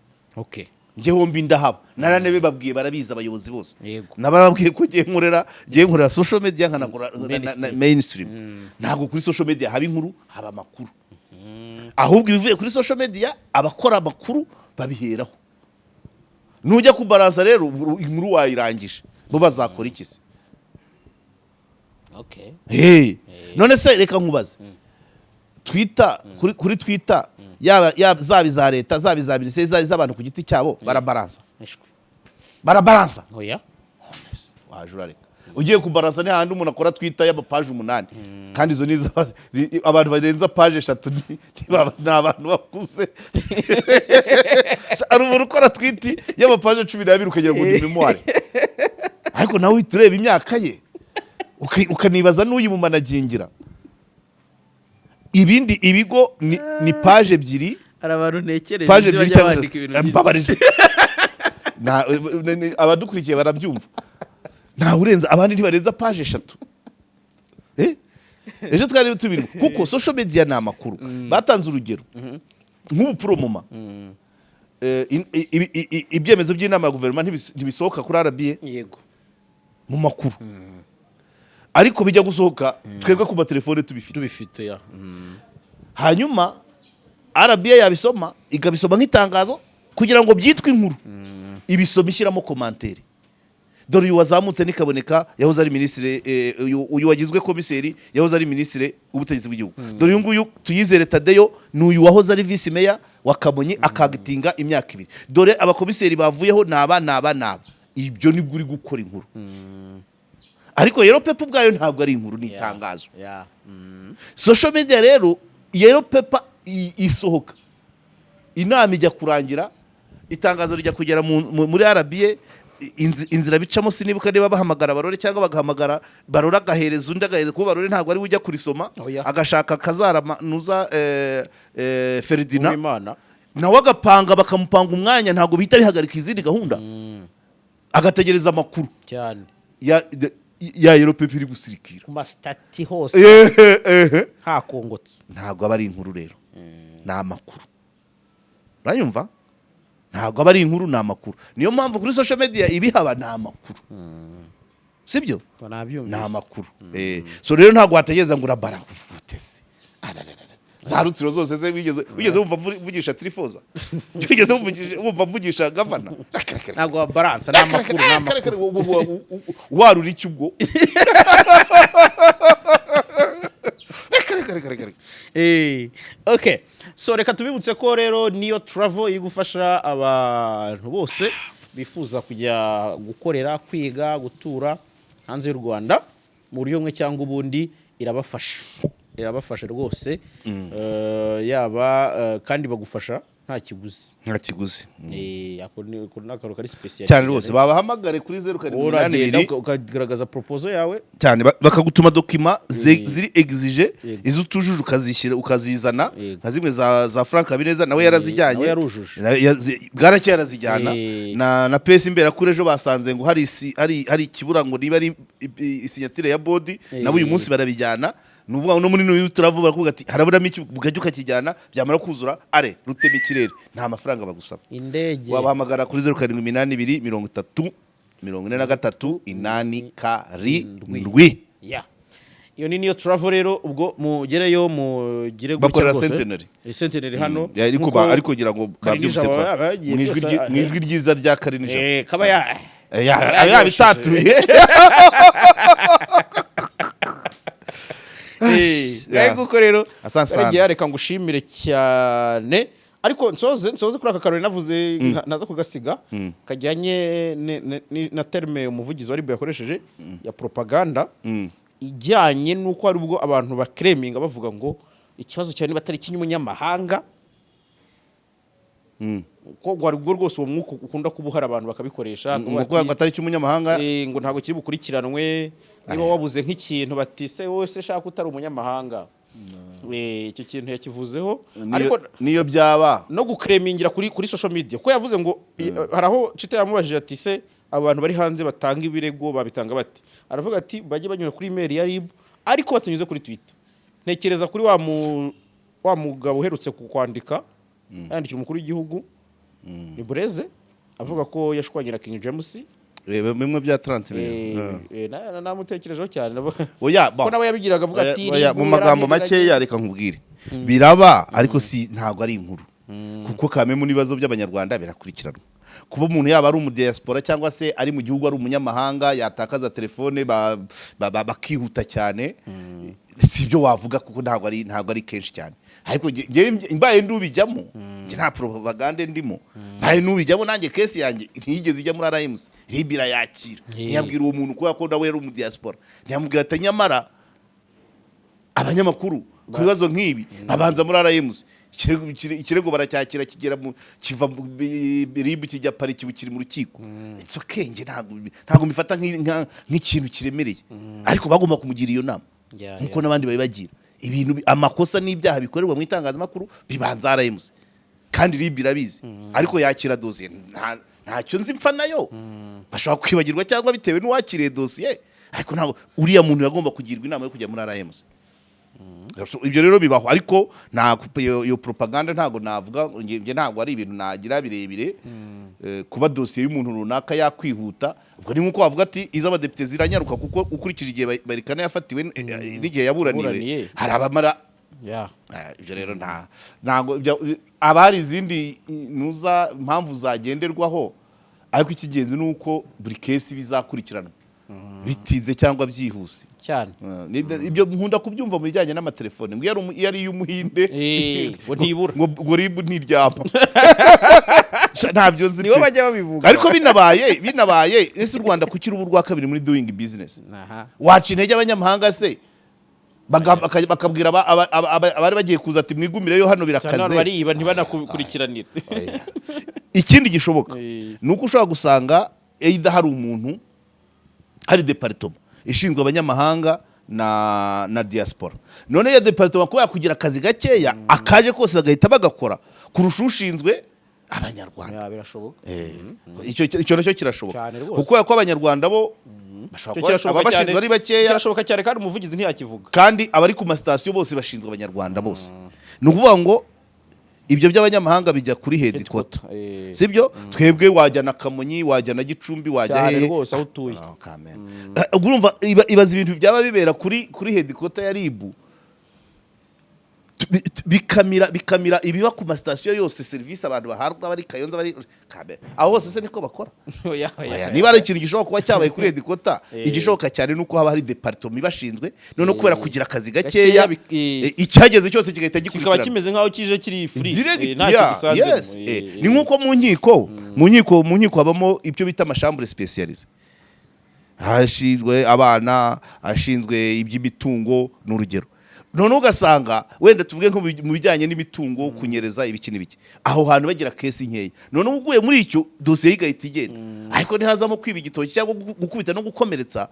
Njye hombi ndahaba, naranabibabwiye, barabizi abayobozi bose. Nabarababwiye ko ngiye nkorera social media, nkanakora
Mainstream.
Mainstream. Ntabwo kuri social media haba inkuru, haba amakuru. Ahubwo ibivuye kuri social media abakora amakuru babiheraho. Nujya kubaransa rero, inkuru wayirangije, bo bazakora iki se? Hey. None se reka nkubaze, Twitter, kuri Twitter, yaba zaba iza leta, zaba iza minisiteri, zaba iz'abantu ku giti cyabo, barabaransa?
Ishwi.
Barabaransa?
Oya.
Waje urareka, ugiye kubaransa ni hahandi umuntu akora Twitter y'amapaje 8, kandi izo ni abantu barenza paje 3 ni abantu bakuze. Hari umuntu ukora tweet y'amapaje 12 ukagira ngo ni mémoire, ariko nawe uhita ureba imyaka ye, ukanibaza n'uyimumanagingira. Ibindi ibigo ni paje 2.
Hari abantu ntekereje
Paje
ibyo
2
bajya
cyangwa
bandika ibintu byinshi.
Mbabarira. Abadukurikiye barabyumva, ntawe urenza, abandi ntibarenza paje 3. Ejo twari tubirimo, kuko social media ni amakuru. Batanze urugero nk'ubu promoma, ibyemezo by'inama ya guverinoma ntibisohoka kuri RBA mu makuru, ariko bijya gusohoka twebwe ku matelefone tubifite.
Tubifite ya.
Hanyuma RBA yabisoma, ikabisoma nk'itangazo. Kugira ngo byitwe inkuru, ibisoma ishyiramo commentaire: dore uyu wazamutse nikaboneka yahoze ari minisitiri, uyu wagizwe komiseri yahoze ari minisitiri w'ubutegetsi bw'igihugu, dore uyu nguyu Tuyizere Tadeyo ni uyu wahoze ari visi meya wa Kamonyi akagitinga imyaka 2, dore abakomiseri bavuyeho ni aba n'aba n'aba. Ibyo nibwo uri gukora inkuru. Ariko rero paper ubwayo ntabwo ari inkuru, ni itangazo. Social media rero, yellow paper isohoka, inama ijya kurangira, itangazo rijya kugera muri RBA, inzira bicamo sinibuka niba bahamagara Barore cyangwa bagahamagara Barore agahereza undi, agahereza kuba Barore ntabwo ari we ujya kurisoma.
Oya.
Agashaka kazaramanuza Ferdinand
Uwimana.
Nawe agapanga, bakamupanga umwanya. Ntabwo bihita bihagarika izindi gahunda, agategereza amakuru.
Cyane.
Ya Ya yellow paper iri gusirikira
Ku ma status hose.
Ehe, ehe.
Hakongotse.
Ntabwo aba ari inkuru rero, ni amakuru. Uranyumva? Ntabwo aba ari inkuru, ni amakuru. Niyo mpamvu kuri social media ibihaba ni amakuru, sibyo?
Nabyumvise.
Ni amakuru. So rero ntabwo wategereza ngo urabara utese. Arararara. Za Rutsiro zose se wigeze wumva mvugisha Trifoza? Wigeze wumva mvugisha gavana?
Ntabwo wa baransa, ni amakuru, ni amakuru.
Warura iki ubwo? Reka, reka, reka, reka, reka.
Okay, so reka tubibutse ko rero Niyo Travel iri gufasha abantu bose bifuza kujya gukorera, kwiga, gutura hanze y'u Rwanda mu buryo bumwe cyangwa ubundi. Irabafasha, irabafasha rwose. Yaba kandi bagufasha nta kiguzi.
Nta kiguzi.
Ako ni akantu kari special.
Cyane rwose, babahamagare kuri zeru karindwi umunani
Uragenda
ibiri
ukagaragaza proposal yawe.
Cyane, bakagutuma document ziri exigé. Izo utujuje ukazishyira, ukazizana. Nka zimwe za Frank Habineza, nawe yarazijyanye.
Nawe yarujuje.
Bwarakeye arazijyana. Na pesi imbera kuri ejo basanze ngo hari hari ikibura, ngo niba ari i signature ya board, nabo uyu munsi barabijyana. Ni ukuvuga ngo no muri n'uyu turavuga, barakuvuga ati haraburamo iki, ukajya ukakijyana, byamara kuzura are rutema ikirere, nta mafaranga bagusaba.
Indege.
Wabahamagara kuri 0782 30 43 87.
Ya, iyo ni Niyo Travel rero. Ubwo mugereyo, mugire gutya
Bakorera
rwose.
Centenary.
Centenary hano.
Ya, ariko
Nkuko
ariko kugira ngo
Karinijabo
babyumvise
aba yagiye
mu ijwi
byose,
mu ijwi ryiza rya Karinijabo.
Kaba ya
Yabitatuye.
Nguko rero.
Asante sana.
Karegeya, reka ngushimire cyane, ariko nsoze kuri aka karori navuze ntaza kugasiga, kajyanye na terme umuvugizi wa RIB yakoresheje ya propaganda, ijyanye n'uko hari ubwo abantu bakereminga bavuga ngo ikibazo cyane niba atari icy'umunyamahanga, ko ngo hari ubwo rwose uwo mwuka ukunda kuba uhari, abantu bakabikoresha.
Ngo kuvuga ngo atari icy'umunyamahanga.
Ngo ntabwo kiri bukurikiranwe niba wabuze nk'ikintu, bati se wowe se shaka utari umunyamahanga. Icyo kintu yakivuzeho. Ariko
Niyo byaba
no gukeremingira kuri social media, ko yavuze ngo hari aho Chita yamubajije ati: "Se abantu bari hanze batanga ibirego babitanga bate?" Aravuga ati bajye banyura kuri email ya RIB, ariko batanyuze kuri Twitter. Ntekereza kuri wa mugabo uherutse kwandika, yandikira umukuru w'igihugu, ni Bureze, avuga ko yashwanye na King James.
Bimwe bya 30 million.
Namutekerejeho cyane.
Oya,
ko nawe yabigiraga avuga
Oya,
ati
oya,
RIB
mu magambo
yarahinduranye.
Makeya, reka nkubwire, biraba, ariko si ntabwo ari inkuru, kuko kamemu n'ibibazo by'Abanyarwanda birakurikiranwa. Kuba umuntu yaba ari umudiaspora cyangwa se ari mu gihugu ari umunyamahanga, yatakaza telefone bakihuta cyane, si ibyo wavuga, kuko ntabwo ari kenshi cyane. Ariko njyewe mbaye ndubijyamo, njye nta propagande ndimo, mbaye nubijyamo nanjye, case yanjye ntiyigeze ijya muri RMC, RIB irayakira. Ntiyabwira uwo muntu, kubera ko nawe yari umudiaspora, ntiyamubwira ati nyamara abanyamakuru ku bibazo nk'ibi babanza muri RMC. Ikirego baracyakira, kigera mu kiva mu RIB kijya pariki, kiri mu rukiko. It's okay, njye ntabwo mbifata nk'ikintu kiremereye, ariko bagomba kumugira iyo nama nkuko n'abandi babibagira. Ibintu amakosa n'ibyaha bikorerwa mu itangazamakuru bibanza RMC, kandi RIB irabizi, ariko yakira dosiye. Ntacyo nzi mpfa nayo, bashobora kwibagirwa cyangwa bitewe n'uwakiriye dosiye, ariko ntabwo uriya muntu yagomba kugirwa inama yo kujya muri RMC. So, ibyo rero bibaho, ariko nta iyo propaganda ntabwo navuga njye ntabwo ari ibintu nagira birebire. Kuba dosiye y'umuntu runaka yakwihuta, ubwo ni nkuko wavuga ati iz'abadepite ziranyaruka, kuko ukurikije igihe Barikana yafatiwe n'igihe yaburaniwe,
Yaburaniye.
hari abamara. Ibyo rero ntabwo aba hari izindi nuza mpamvu zagenderwaho, ariko icy'ingenzi ni uko buri case bizakurikiranwa bitinze cyangwa byihuse.
Cyane.
Ibyo nkunda kubyumva mu bijyanye n'amatelefone, ngo iyo ari iy'umuhinde
Ngo ntibura.
Ngo RIB ntiryama. Sha, ntabyo nzi
Nibo
pe.
bajya babivuga.
Ariko binabaye, ese u Rwanda kuki ruba urwa kabiri muri doing business? Waca intege abanyamahanga se, bakabwira abari bagiye kuza ati mwigumireyo hano
Cyane abantu
birakaze.
bariba ntibanakurikiranire.
Ikindi gishoboka ni uko ushobora gusanga either hari umuntu, hari département ishinzwe abanyamahanga na diaspora, none iyo département kubera kugira akazi gakeya, akaje kose bagahita bagakora kurusha ushinzwe. Abanyarwanda.
Ya, birashoboka.
Icyo nacyo kirashoboka.
Cyane rwose.
Kuko ko Abanyarwanda bo bashobora
Icyo
kuba
kirashoboka
ababashinzwe
cyane.
ari bakeya.
Kirashoboka cyane, kandi umuvugizi ntiyakivuga.
Kandi abari ku masitasiyo bose bashinzwe Abanyarwanda bose. Ni ukuvuga ngo ibyo by'abanyamahanga bijya kuri headquarter. Sibyo? Twebwe wajya na Kamonyi, wajya na Gicumbi, wajya
Cyane
hehe.
rwose, aho utuye.
Ah, kameme. Ubwo urumva ibaza ibintu byaba bibera kuri headquarter ya RIB, bikamira ibiba ku masitasiyo yose, serivisi abantu bahabwa bari Kayonza, bari Kameme, aho hose se niko bakora?
Oya, oya,
Oya,
oya.
niba ari ikintu gishobora kuba cyabaye kuri headquarter, igishoboka cyane ni uko haba hari département ibashinzwe, noneho kubera kugira akazi gakeya,
Gakeya,
icyageze cyose kigahita
kikaba
gikurikirana.
Kimeze nk'aho kije kiri free.
Direct,
ntacyo gisanzemo.
yes. Ni nk'uko mu nkiko habamo ibyo bita ama chambres spécialisées, hashinzwe abana, hashinzwe iby'imitungo, ni urugero. Noneho ugasanga wenda tuvuge nko mu bijyanye n'imitungo, kunyereza ibiki n'ibiki, aho hantu bagira case nkeya. Noneho uguye muri icyo dosiye igahita igenda, ariko ntihazamo kwiba igitoki cyangwa gukubita no gukomeretsa,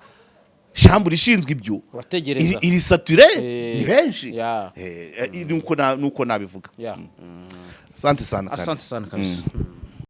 chambre ishinzwe ibyo
Urategereza.
iri saturé, ni benshi. Nuko nabivuga. Asante sana kandi.
Asante sana kabisa.